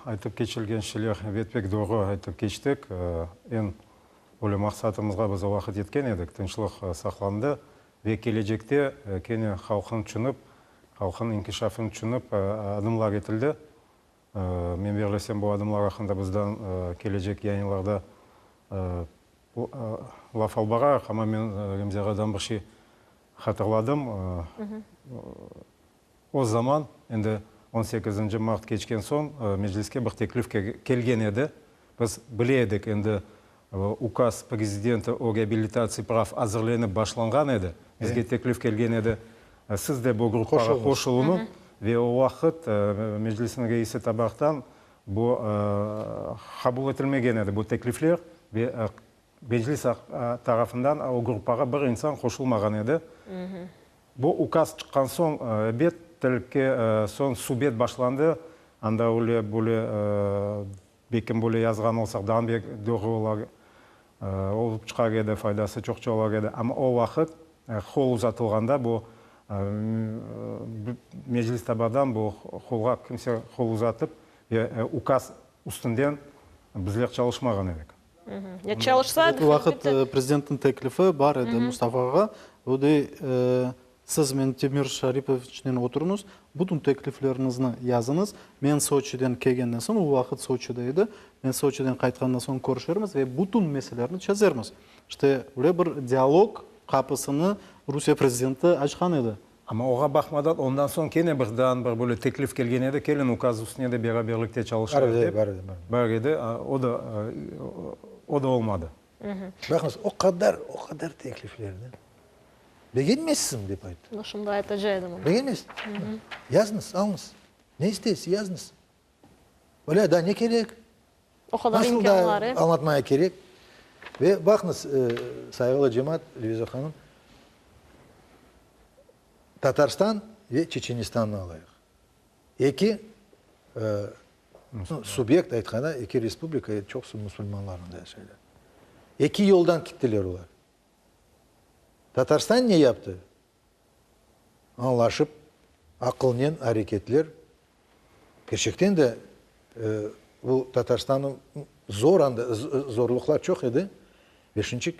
aytıp keçilgen şeyler, ebet, pek doğru aytıp keçtik. Eñ öyle maqsatımızğa biz o vaqıt yetken edik, tınçlıq saqlandı ve kelecekte kene halqnı tüşünip, halqnıñ inkişafını tüşünip adımlar etildi. Men berlesem, bu adımlar aqqında bizden kelecek yayınlarda laf alıp bararıq, amma men Remzi ağadan bir şey hatırladım. O zaman, endi on sekizinci mart keçken soñ, Mecliske bir teklif kelgen edi. Biz bile edik, endi Ukaz Prezidenti o reabilitatsiya prav azırlenip başlanğan edi. Bizge teklif kelgen edi, siz de bu gruppağa qoşulunıñ. Ve o vaqıt Meclisniñ reisi tabartan bu qabul etilmegen edi, bu teklifler, ve Meclis tarafından o gruppağa bir insan qoşulmağan edi. Bu ukaz çıqqan soñ, ebet, tilki soñ subet başlandı. Anda öyle böyle, belkim böyle yazğan olsaq, daa bek doğru olar olıp çıqar edi, faydası çoqça olar edi. Amma o vaqıt qol uzatılğanda bu Meclis tabadan bu qolğa kimse qol uzatıp ve ukaz üstünden bizler çalışmağan edik. Ya çalışsa O vaqıt prezidentniñ teklifi bar edi Mustafağa, o dey, siz Mentemir Şaripoviçnen oturıñız, bütün teklifleriñizni yazıñız, men Soçiden kelgenden soñ, o vaqıt Soçide edi, men Soçiden qaytqandan soñ körüşermiz ve bütün meselelerni çezermiz. İşte, öyle bir dialog qapısını Rusiye prezidenti açqan edi. Amma oğa baqmadan, ondan soñ kene bir daa bir böyle teklif kelgen edi, kelin ukaz üstüne de beraberlikte çalışayıq dep. Bar edi, bar edi. Bar edi, o da, o da olmadı. Baqıñız, o qadar, o qadar tekliflerni begenmezsiñ, dep ayttı. No, şimdi aytaca edim onı. Begenmezsiñ. Yazıñız, alıñız. Ne isteysiz, yazıñız. Öyle daa ne kerek? O qadar imkânlar, e? Nasıl da añlatmaya kerek? Ve baqıñız, sayğılı cemaat, Leviza hanım, Tatarstan ve Çeçenistannı alayıq. Eki subyekt aytqanda, eki respublika, çoqusı musulmanlar anda yaşaylar. Eki yoldan kittiler olar. Tatarstan ne yaptı? Añlaşıp, aqılnen areketler, kerçekten de bu Tatarstannıñ zor anda, zorluqlar çoq edi ve şunçik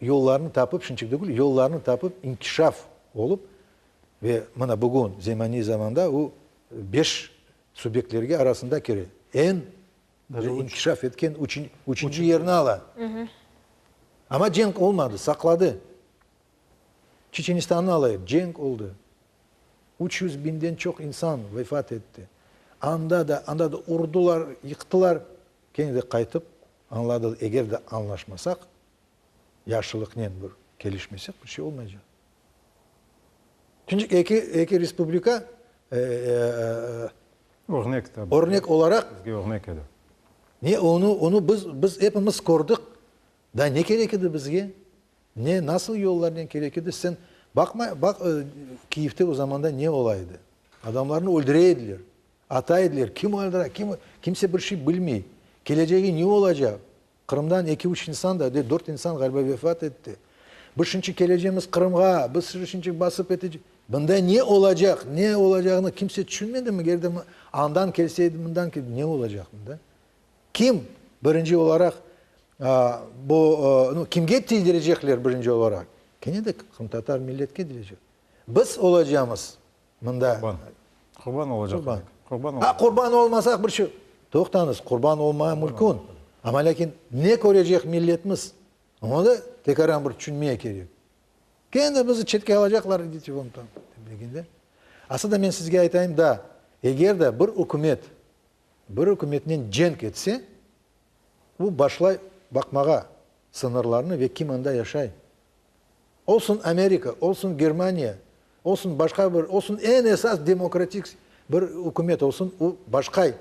yollarnı tapıp, şunçik degil, yollarnı tapıp inkişaf olıp ve mına bugün zemaniy zamanda o beş subyektlerge arasında kire. Eñ inkişaf etken üçünci yerni ala. Amma cenk olmadı, saqladı. Çeçenistannı alayıq, cenk oldı. 300 biñden çoq insan vefat etti. Anda da, anda da urdılar, yıqtılar. Kene de qaytıp añladı, eger de añlaşmasaq, yahşılıqnen bir kelişmesek, bir şey olmaycaq. Çünki eki, eki respublika Örnek tabi. Örnek olaraq. Bizge örnek edi. Ne onı, onı biz, biz epimiz kördik. Da ne kerek edi bizge? Ne, nasıl yollarnen kerek edi? Sen baqma, baq, Kiyevde o zamanda ne ola edi? Adamlarnı öldüre ediler, ata ediler. Kim öldüre, kim, kimse bir şey bilmey. Kelecegi ne olacaq? Qırımdan eki-üç insan da, de dört insan ğaliba vefat etti. Biz şunçı kelecemiz Qırımğa, biz şunçı basıp etecek. Bunda ne olacaq, ne olacağını kimse tüşünmedimi? Eger de andan kelseydi, mından kel, ne olacaq bunda? Kim birinci olaraq bu, nu, kimge tiydirecekler birinci olaraq? Kene de qırımtatar milletke tiydirecek. Biz olacamız mında. Qurban. Qurban olacaq. Qurban. Qurban Ha, qurban olmasaq bir şey. Toqtañız, qurban olmaya mümkün. Amma lâkin ne körecek milletimiz? Onı da tekaran bir tüşünmeye kerek. Kene de bizi çetke alacaqlar, idite von tam, degende. Aslında men sizge aytayım da, eger de bir ükümet Bir ükümetnen cenk etse, bu başlay baqmağa sıñırlarnı ve kim anda yaşay. Olsun Amerika, olsun Germaniya, olsun başqa bir, olsun eñ esas demokratik bir ükümet olsun, o başqay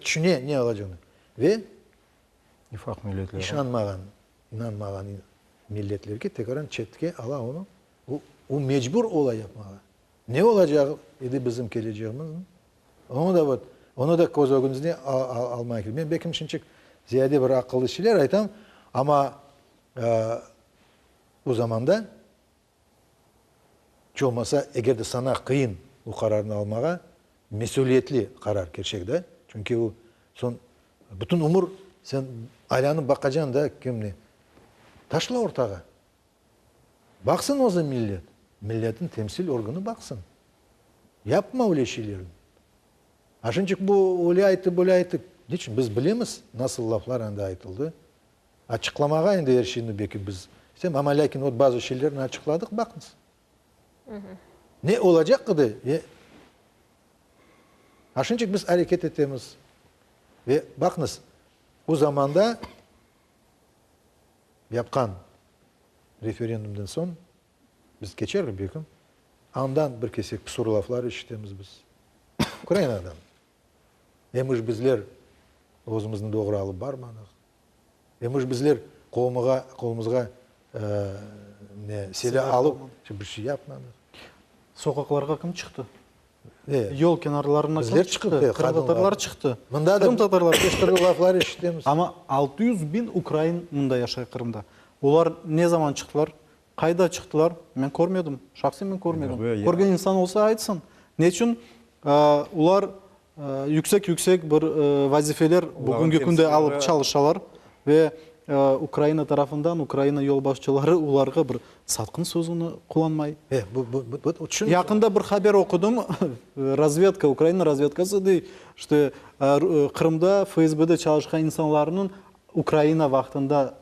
tüşüne ne alacağını. Ve İfaq milletleri. işanmağan, inanmağan milletlerge tekrar çetke ala onı, o, o mecbur ola yapmağa. Ne olacaq edi bizim keleceğimiz? Onı da vot, onı da köz ögümizne almaya kerek. Men belkim şimçik ziyade bir aqıllı şeyler aytam, amma bu zamanda. İç olmasa, eger de saña qıyın bu qararnı almağa, mesüliyetli qarar kerçek da, çünki o soñ bütün ömür sen aylanıp baqacañ da kimni taşla ortağa. Baqsın özü millet, milletniñ temsil organı baqsın. Yapma öyle şeylerni. A şınçıq bu öyle ayttı, böyle ayttı. Niçün? Biz bilemiz, nasıl laflar anda aytıldı. Açıqlamağa endi er şeyni belki biz istem, amma lâkin ot bazı şeylerni açıqladıq, baqıñız. Ne olacaq edi ve a şınçıq biz areket etemiz. Ve baqıñız, o zamanda yapqan referendumdan soñ biz keçermiz belkim, andan bir kesek pısur laflar eşitemiz biz. Ukrainadan. Emiş bizler özümizni doğru alıp barmadıq. Emiş bizler qolumığa, qolumızğa ne, silâ alıp bir şey yapmadıq. Soqaqlarğa kim çıqtı? Yol kenarlarına kim çıqtı? Qırımtatarlar çıqtı. Mında da qırımtatarlar çeşit türlü laflar eşitemiz. Amma 600 biñ ukrain mında yaşay Qırımda. Olar ne zaman çıqtılar? Qayda çıqtılar? Men körmedim. Şahsen men körmedim. Körgen insan olsa aytsın. Neçün olar yüksek-yüksek bir vazifeler bugünki künde alıp çalışalar ve Ukraina tarafından Ukraina yolbaşçıları olarğa bir satqın sözüni qullanmay. Yaqında bir haber oqudım, razvedka, Ukraina razvedkası dey, işte Qırımda FSBde çalışqan insanlarnıñ Ukraina vaqtında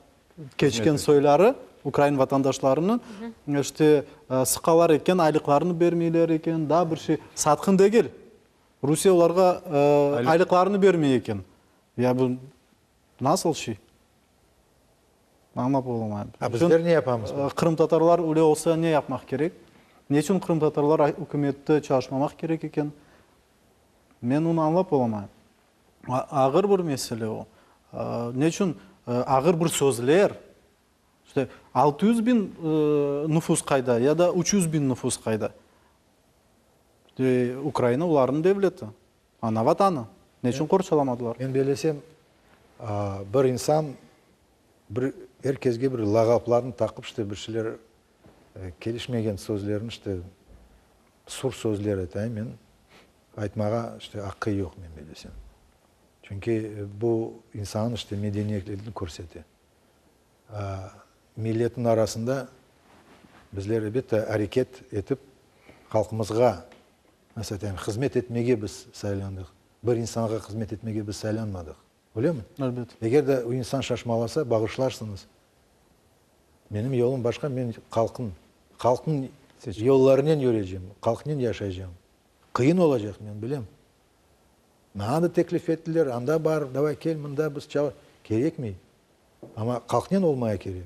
keçken soyları, ukrain vatandaşlarını, işte, sıqalar eken, aylıqlarını bermeyler eken, daa bir şey. Satqın degil. Rusiye olarğa aylıqlarını bermey eken. Ya bu nasıl şey? Añlap olamayım. A bizler ne yapamız? Qırımtatarlar öyle olsa ne yapmaq kerek? Ne içün qırımtatarlar ükümette çalışmamaq kerek eken? Men onı añlap olamayım. Ağır bir mesele o. Ne içün ağır bir sözler? İşte 600 biñ nufus qayda ya da 300 biñ nufus qayda? Ukraina olarnıñ devleti, ana vatanı. Ne içün qorçalamadılar? Men bellesem, bir insan bir er kesge bir lağaplarnı taqıp, işte bir şeyler kelişmegen sözlerni, işte sur sözler aytayım men, Aytmağa işte aqqı yoq, men bellesem. Çünki bu insannıñ işte medeniyetligini körsete. Milletniñ arasında bizler elbette areket etip halqımızğa, nasıl aytayım, hızmet etmege biz saylandıq. Bir insanğa hızmet etmege biz saylanmadıq. Öylemi? Elbet. Eger de o insan şaşmalasa, bağışlarsıñız. Menim yolum başqa, men halqnıñ, halqnıñ yollarınen yürecem, halqnen yaşaycam. Qıyın olacaq, men bilem. Maña da teklif ettiler, anda bar, davay kel, mında biz çal. Kerekmey. Amma halqnen olmaya kerek.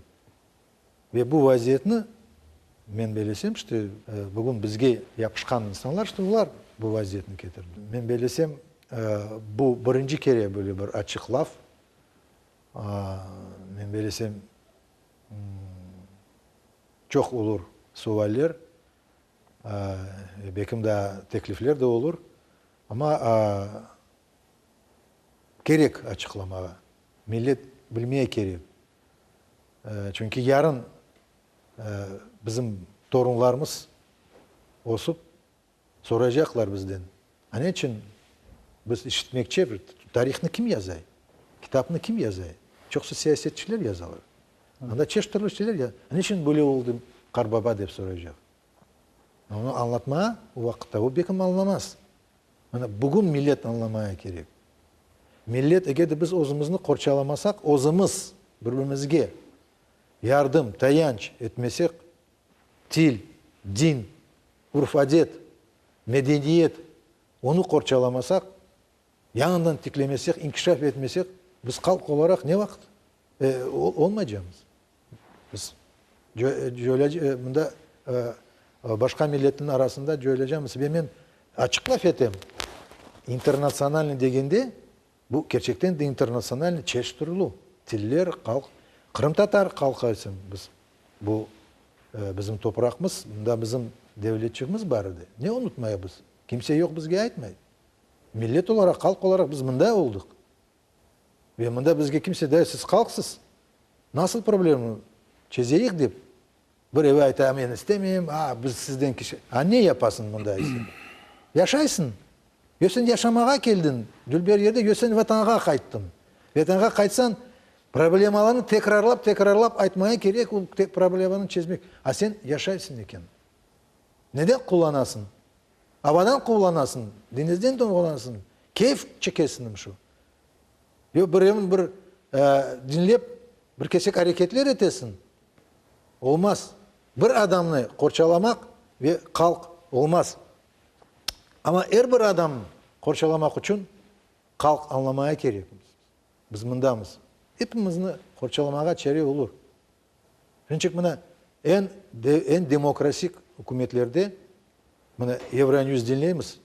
Ve bu vaziyetni, men bellesem, işte, bugün bizge yapışqan insanlar, işte, olar bu vaziyetni ketirdi. Men bellesem, bu birinci kere böyle bir açıq laf. Men bellesem, çoq olur sualler. Belkim daa teklifler de olur, amma kerek açıqlamağa, millet bilmeye kerek. Çünki yarın bizim torunlarımız ösüp soraycaqlar bizden, a ne içün biz işitmekçe bir tarihnı kim yazay, kitapnı kim yazay? Çoqusı siyasetçiler yazalar. Anda çeşit türlü şeyler ya, ne içün böyle oldı qarbaba dep soraycaq. Onı añlatma o vaqıtta, o bekim añlamaz. Mana bugün millet añlamaya kerek. Millet, eger de biz özümizni qorçalamasaq, özümiz bir-birimizge yardım, tayanç etmesek, til, din, urf-adet, medeniyet, onı qorçalamasaq, Yañıdan tiklemesek, inkişaf etmesek, biz halq olaraq ne vaqıt olmaycamız? Biz mında başqa milletniñ arasında coyulacamız. Ve men açıq laf etem, internatsionalnıy degende, bu kerçekten de internatsionalnıy çeşit türlü tiller, halq, qırımtatar halqı aytsam, biz bu bizim topraqmız, mında bizim devletçigimiz bar edi. Ne unutmayamız? Kimse yoq bizge aytmay. Millet olaraq, halq olaraq biz mında oldıq. Ve mında bizge kimse de siz halqsız, nasıl problemni çezeyik dep. Birevi ayta, men istemeyim, a, biz sizden kişi. A ne yapasıñ mında ise? Yaşaysıñ. Yo sen yaşamağa keldiñ dülber yerde, yo sen Vatanğa qayttıñ. Vatanğa qaytsañ, problemalarnı tekrarlap, tekrarlap aytmaya kerek, o problemanı çezmek. A sen yaşaysıñ eken. Neden qullanasıñ? Avadan qullanasıñ, deñizden qullanasıñ, keyf çekesiñ şu. Yo birevni bir diñlep, bir kesek areketler etesiñ. Olmaz. Bir adamnı qorçalamaq ve halq olmaz. Amma er bir adamnı qorçalamaq içün halq añlamaya kerekmiz. Biz mındamız. Epimizni qorçalamağa çare olur. Çünki mına eñ eñ demokrasik ükümetlerde, mına Euronews diñleymiz,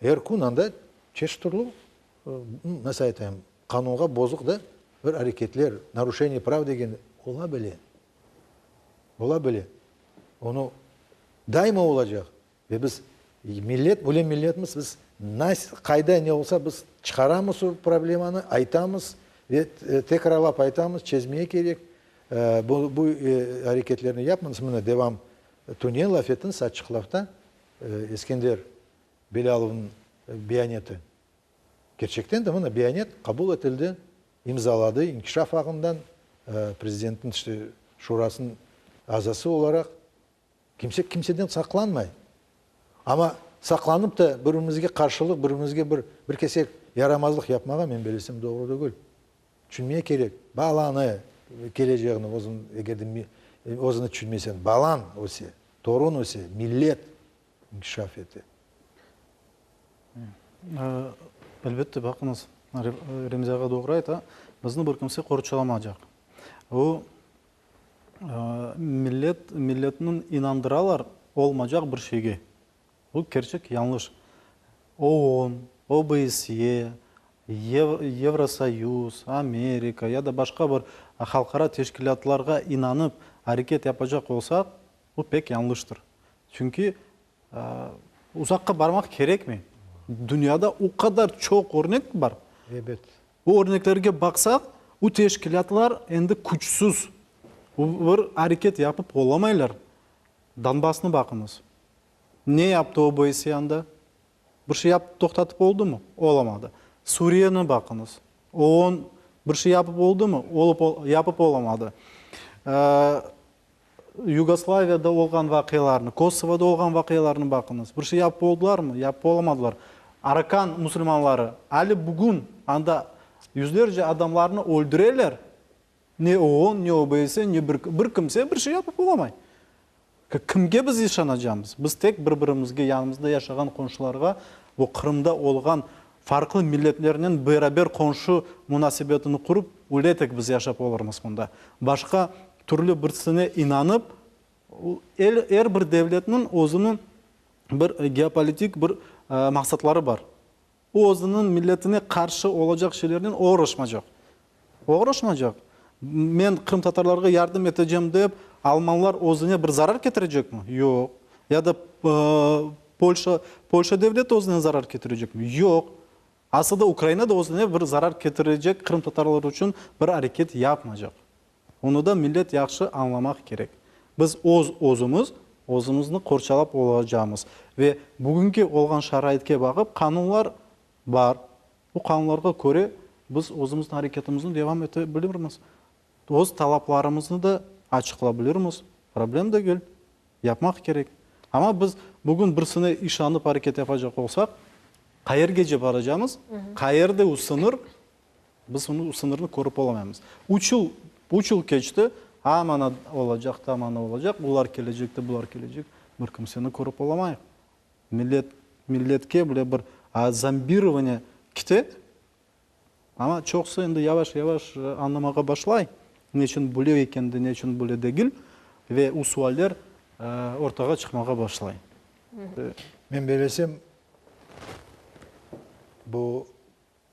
er kün anda çeşit türlü, nasıl aytayım, qanunğa bozuq da bir areketler, naruşeniye prav degen ola bile. Ola bile. Onı daima olacaq. Ve biz millet, böyle milletmiz, biz qayda ne olsa biz çıqaramız o problemanı, aytamız ve tekrarlap aytamız, çezmeye kerek. Bu bu areketlerni yapmañız. Mına devam tünevin laf ettiñiz açıq lafta Eskender Belâlovnıñ beyaneti. Kerçekten de mına beyanet qabul etildi, imzaladı İnkişaf ağından Prezidentniñ işte Şurasınıñ azası olaraq. Kimse kimseden saqlanmay. Amma saqlanıp da bir-birimizge qarşılıq, bir-birimizge bir bir kesek yaramazlıq yapmağa, men belesem, doğru degil. Tüşünmeye kerek. Balanı, keleceğini özüñ eger de özüni tüşünmesen, balañ öse, torun öse, millet inkişaf ete. Elbette, baqıñız, Remzi ağa doğru ayta, bizni bir kimse qorçalamacaq. O, Millet, milletniñ inandıralar olmacaq bir şeyge. Bu kerçek yañlış. OON, OBSE, Yevrosoyuz, Amerika ya da başqa bir halqara teşkilâtlarğa inanıp areket yapacaq olsaq, bu pek yañlıştır. Çünki uzaqqa barmaq kerekmey. Dünyada o qadar çoq örnek bar. Ebet. Bu örneklerge baqsaq, bu teşkilâtlar endi küçsüz, bir areket yapıp olamaylar. Donbassnı baqıñız. Ne yaptı OBSE anda? Bir şey yapıp toqtatıp oldımı? Olamadı. Suriyeni baqıñız. OON bir şey yapıp oldımı? Olıp, yapıp olamadı. Yugoslaviyada olğan vaqialarnı, Kosovoda olğan vaqialarnı baqıñız. Bir şey yapıp oldılarmı? Yapıp olamadılar. Arakan musulmanları ali bugün anda yüzlerce adamlarnı öldüreler, ne OON, ne OBSE, ne bir bir kimse bir şey yapıp olamay. Kimge biz işanacamız? Biz tek bir-birimizge, yanımızda yaşağan qonşularğa, bu Qırımda olğan farqlı milletlernen beraber qonşu munasebetini qurıp, öyle tek biz yaşap olurmız mında. Başqa türlü birisine inanıp, er bir devletniñ özüniñ bir geopolitik bir maqsatları bar. O özüniñ milletine qarşı olacaq şeylernen oğraşmacaq. Oğraşmacaq. Men qırımtatarlarğa yardım etecem dep, almanlar özüne bir zarar ketirecekmi? Yoq. Ya da Polşa, Polşa devleti özüne zarar ketirecekmi? Yoq. Aslı da Ukraina da özüne bir zarar ketirecek qırımtatarlar içün bir areket yapmacaq. Onı da millet yahşı añlamaq kerek. Biz öz özümiz özümizni qorçalap olacağımız ve bugünki olğan şaraitke baqıp qanunlar bar. Bu qanunlarğa köre biz özümizniñ areketimizni devam ete bilirmiz. Öz talaplarımıznı da açıqla bilirmiz. Problem degil. Yapmaq kerek. Amma biz bugün birisine işanıp areket yapacaq olsaq, qayergece baracamız, qayerde o sıñır, biz onı, o sıñırnı körip olamaymız. Üç yıl, üç yıl keçti, a mana olacaq, ta mana olacaq, bular kelecek de, bular kelecek, bir kimseni körip olamayıq. Millet, milletke bile bir zombirovaniye kite, Amma çoqusı endi yavaş-yavaş añlamağa başlay, ne içün böyle eken de, ne içün böyle degil, ve u sualler ortağa çıqmağa başlay. Men bellesem, bu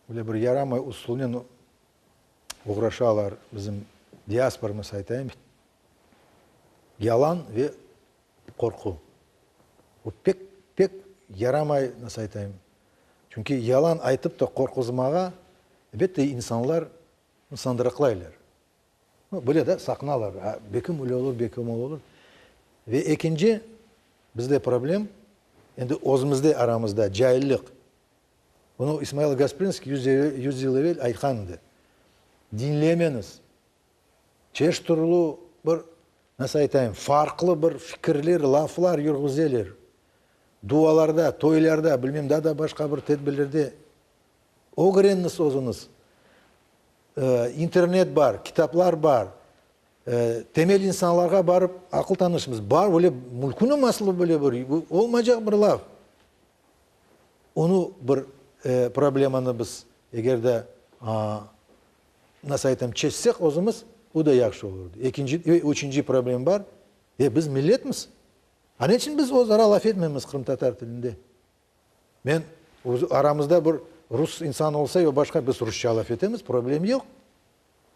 böyle bir yaramay usulnen oğraşalar bizim diasporamız, aytayım, yalan ve qorqu. Bu pek, pek yaramay, nasıl aytayım, çünki yalan aytıp da qorquzmağa, elbette, insanlar sandıraqlaylar. Böyle de saqınalar, bekim öyle olur, bekim öyle olur. Ve ekinci bizde problem, endi özümizde aramızda caillik. Bunı İsmail Gasprinskiy 100 yıl evel aytqan edi. Diñlemeñiz. Çeşit türlü bir, nasıl aytayım, farqlı bir fikirler, laflar yürgüzeler. Dualarda, toylarda, bilmem, daa da başqa bir tedbirlerde. Ögreniñiz özüñiz. İnternet bar, kitaplar bar. Temel insanlarğa barıp aqıl tanışıñız. Bar, öyle mülkünmi aslı böyle bir, olmaycaq bir laf. Onı bir problemanı biz eger de, nasıl aytam, çezsek özümiz, o da yahşı olurdı. Ekinci, üçünci problem bar, e, biz milletmiz. A ne içün biz özara laf etmeymiz qırımtatar tilinde? Men, aramızda bir rus insan olsa ya başqa, biz rusça laf etemiz, problem yoq.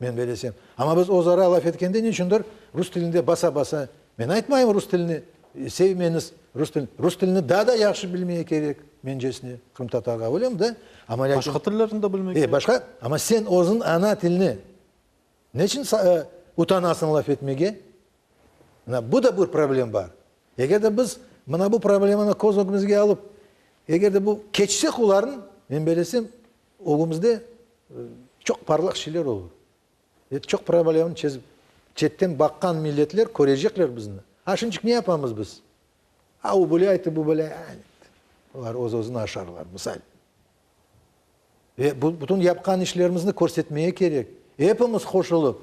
Men belesem. Amma biz özara laf etkende niçündir rus tilinde basa-basa, men aytmayım rus tilini sevmeñiz, rus tilini, rus tilini daa da yahşı bilmeye kerek, mencesine, qırımtatarğa, öylemi da? Amma lâkin. Başqa tillerni de bilmek kerek. E, başqa, amma sen özüñ ana tilini neçün utanasıñ laf etmege? Mına bu da bir problem bar. Eger de biz mına bu problemanı köz ögümizge alıp, eger de bu keçsek olarnı, men belesem, ögümizde çoq parlaq şeyler olur. Ve çoq problemanı çezip, çetten baqqan milletler körecekler bizni. A şimdicik ne yapamız biz? A o böyle ayttı, bu böyle, olar öz-özüni aşarlar, misal. Ve bu bütün yapqan işlerimizni körsetmege kerek. Epimiz qoşulıp,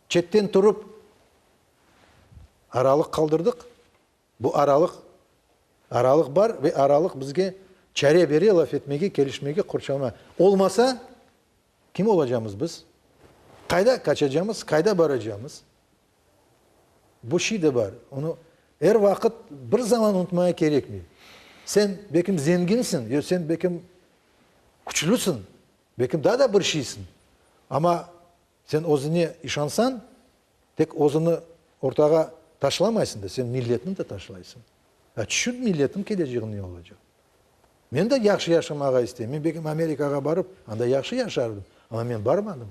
çetten turıp, aralıq qaldırdıq. Bu aralıq, aralıq bar ve aralıq bizge çare bere laf etmege, kelişmege, qorçalamağa. Olmasa, kim olacamız biz? Qayda qaçacamız, qayda baracamız? Bu şey de bar. Onı er vaqıt, bir zaman unutmağa kerekmey. Sen, belkim, zenginsiñ, ya sen, belkim, küçlüsiñ, belkim, daa da bir şeysiñ. Amma Sen özüne işansañ, tek özüni ortağa taşlamaysıñ da, sen milletni de taşlaysıñ. Ya tüşün milletniñ kelecegi ne olacaq? Men de yahşı yaşamağa isteyim. Men belkim Amerikağa barıp, anda yahşı yaşardım, amma men barmadım.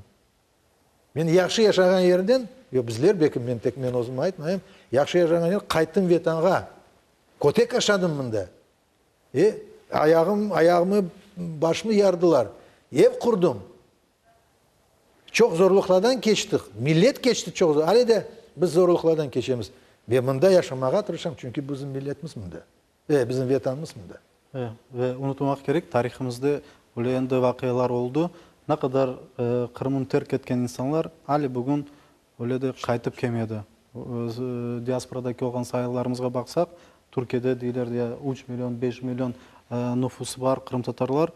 Men yahşı yaşağan yerden, yoq, bizler belkim, men tek men özüm aytmayım, yahşı yaşağan yerden qayttım Vetanğa. Kötek aşadım mında. E, ayağım, ayağımı, başımı yardılar. Ev qurdım. Çoq zorluqlardan keçtik, millet keçti çoq zor, ale de biz zorluqlardan keçemiz. Ve mında yaşamağa tırışam, çünki bizim milletimiz mında, ve bizim Vetanımız mında. Ve unutmamaq kerek, tarihımızda öyle endi vaqialar oldı, ne qadar Qırımnı terk etken insanlar ale bugün öyle de qaytıp kelmedi. Diasporadaki olğan sayılarımızğa baqsaq, Türkiyede deyler ya üç million, beş million nüfusı bar qırımtatarlar,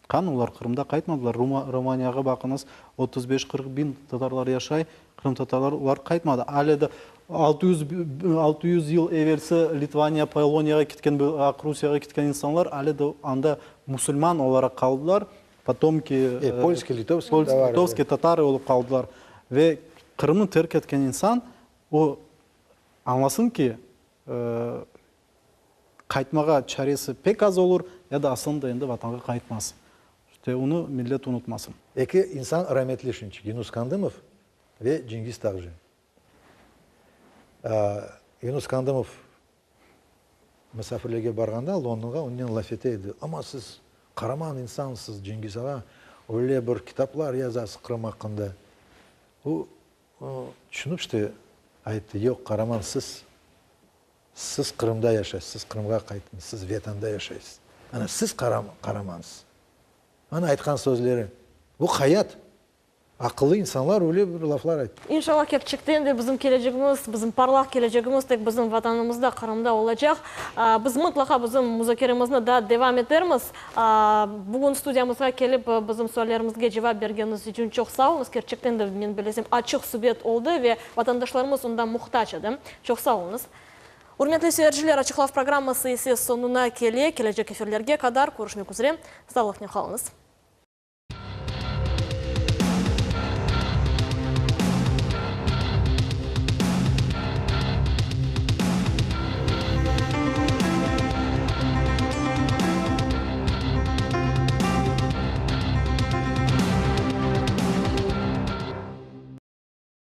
Qan olar Qırımda qaytmadılar. Romaniyağa baqıñız, 35, 40 biñ tatarlar yaşay, qırımtatarlar, olar qaytmadı. Ale de 600, 600 yıl evelsi Litvaniya, Poloniyağa ketken, Aqrusiyağa ketken insanlar ale de anda musulman olaraq qaldılar, potomki, Polskiy, litovskiy, litovskiy, tatarı olıp qaldılar. Ve Qırımnı terk etken insan, o añlasın ki, Qaytmağa çaresi pek az olur, ya da aslında endi Vatanğa qaytmaz. İşte onı millet unutmasın. Eki insan rametli şimdiki, Yunus Kandımov ve Cengiz Tağcı. Yunus Kandımov musafirlerge barğanda Londonğa onnen laf ete edi, Amma siz qaraman insansız, Cengiz ağa, öyle bir kitaplar yazasız Qırım aqqında. O, tüşünip işte ayttı, Yoq, qaraman siz. Siz Qırımda yaşaysız, siz Qırımğa qayttıñız, siz Vetanda yaşaysız. Ana, siz qaramansız. Ana, aytqan sözleri. Bu hayat. Aqıllı insanlar öyle bir laflar ayttı. İnşallah, kerçekten de bizim kelecegimiz, bizim parlaq kelecegimiz tek bizim Vatanımızda, Qırımda olacaq. Biz mıtlaqa bizim muzakeremizni daa devam etermiz. Bugün studiyamızğa kelip, bizim suallerimizge cevap bergeniñiz içün çoq sağ oluñız. Kerçekten de, men bilesem, açıq subet oldı ve vatandaşlarımız ondan muhtac edi. Çoq sağ oluñız. Ürmetli seyirciler, Açıqlav programması ise soñuna kele. Kelecek efirlerge qadar körüşmek üzre. Sağlıqnen qalıñız.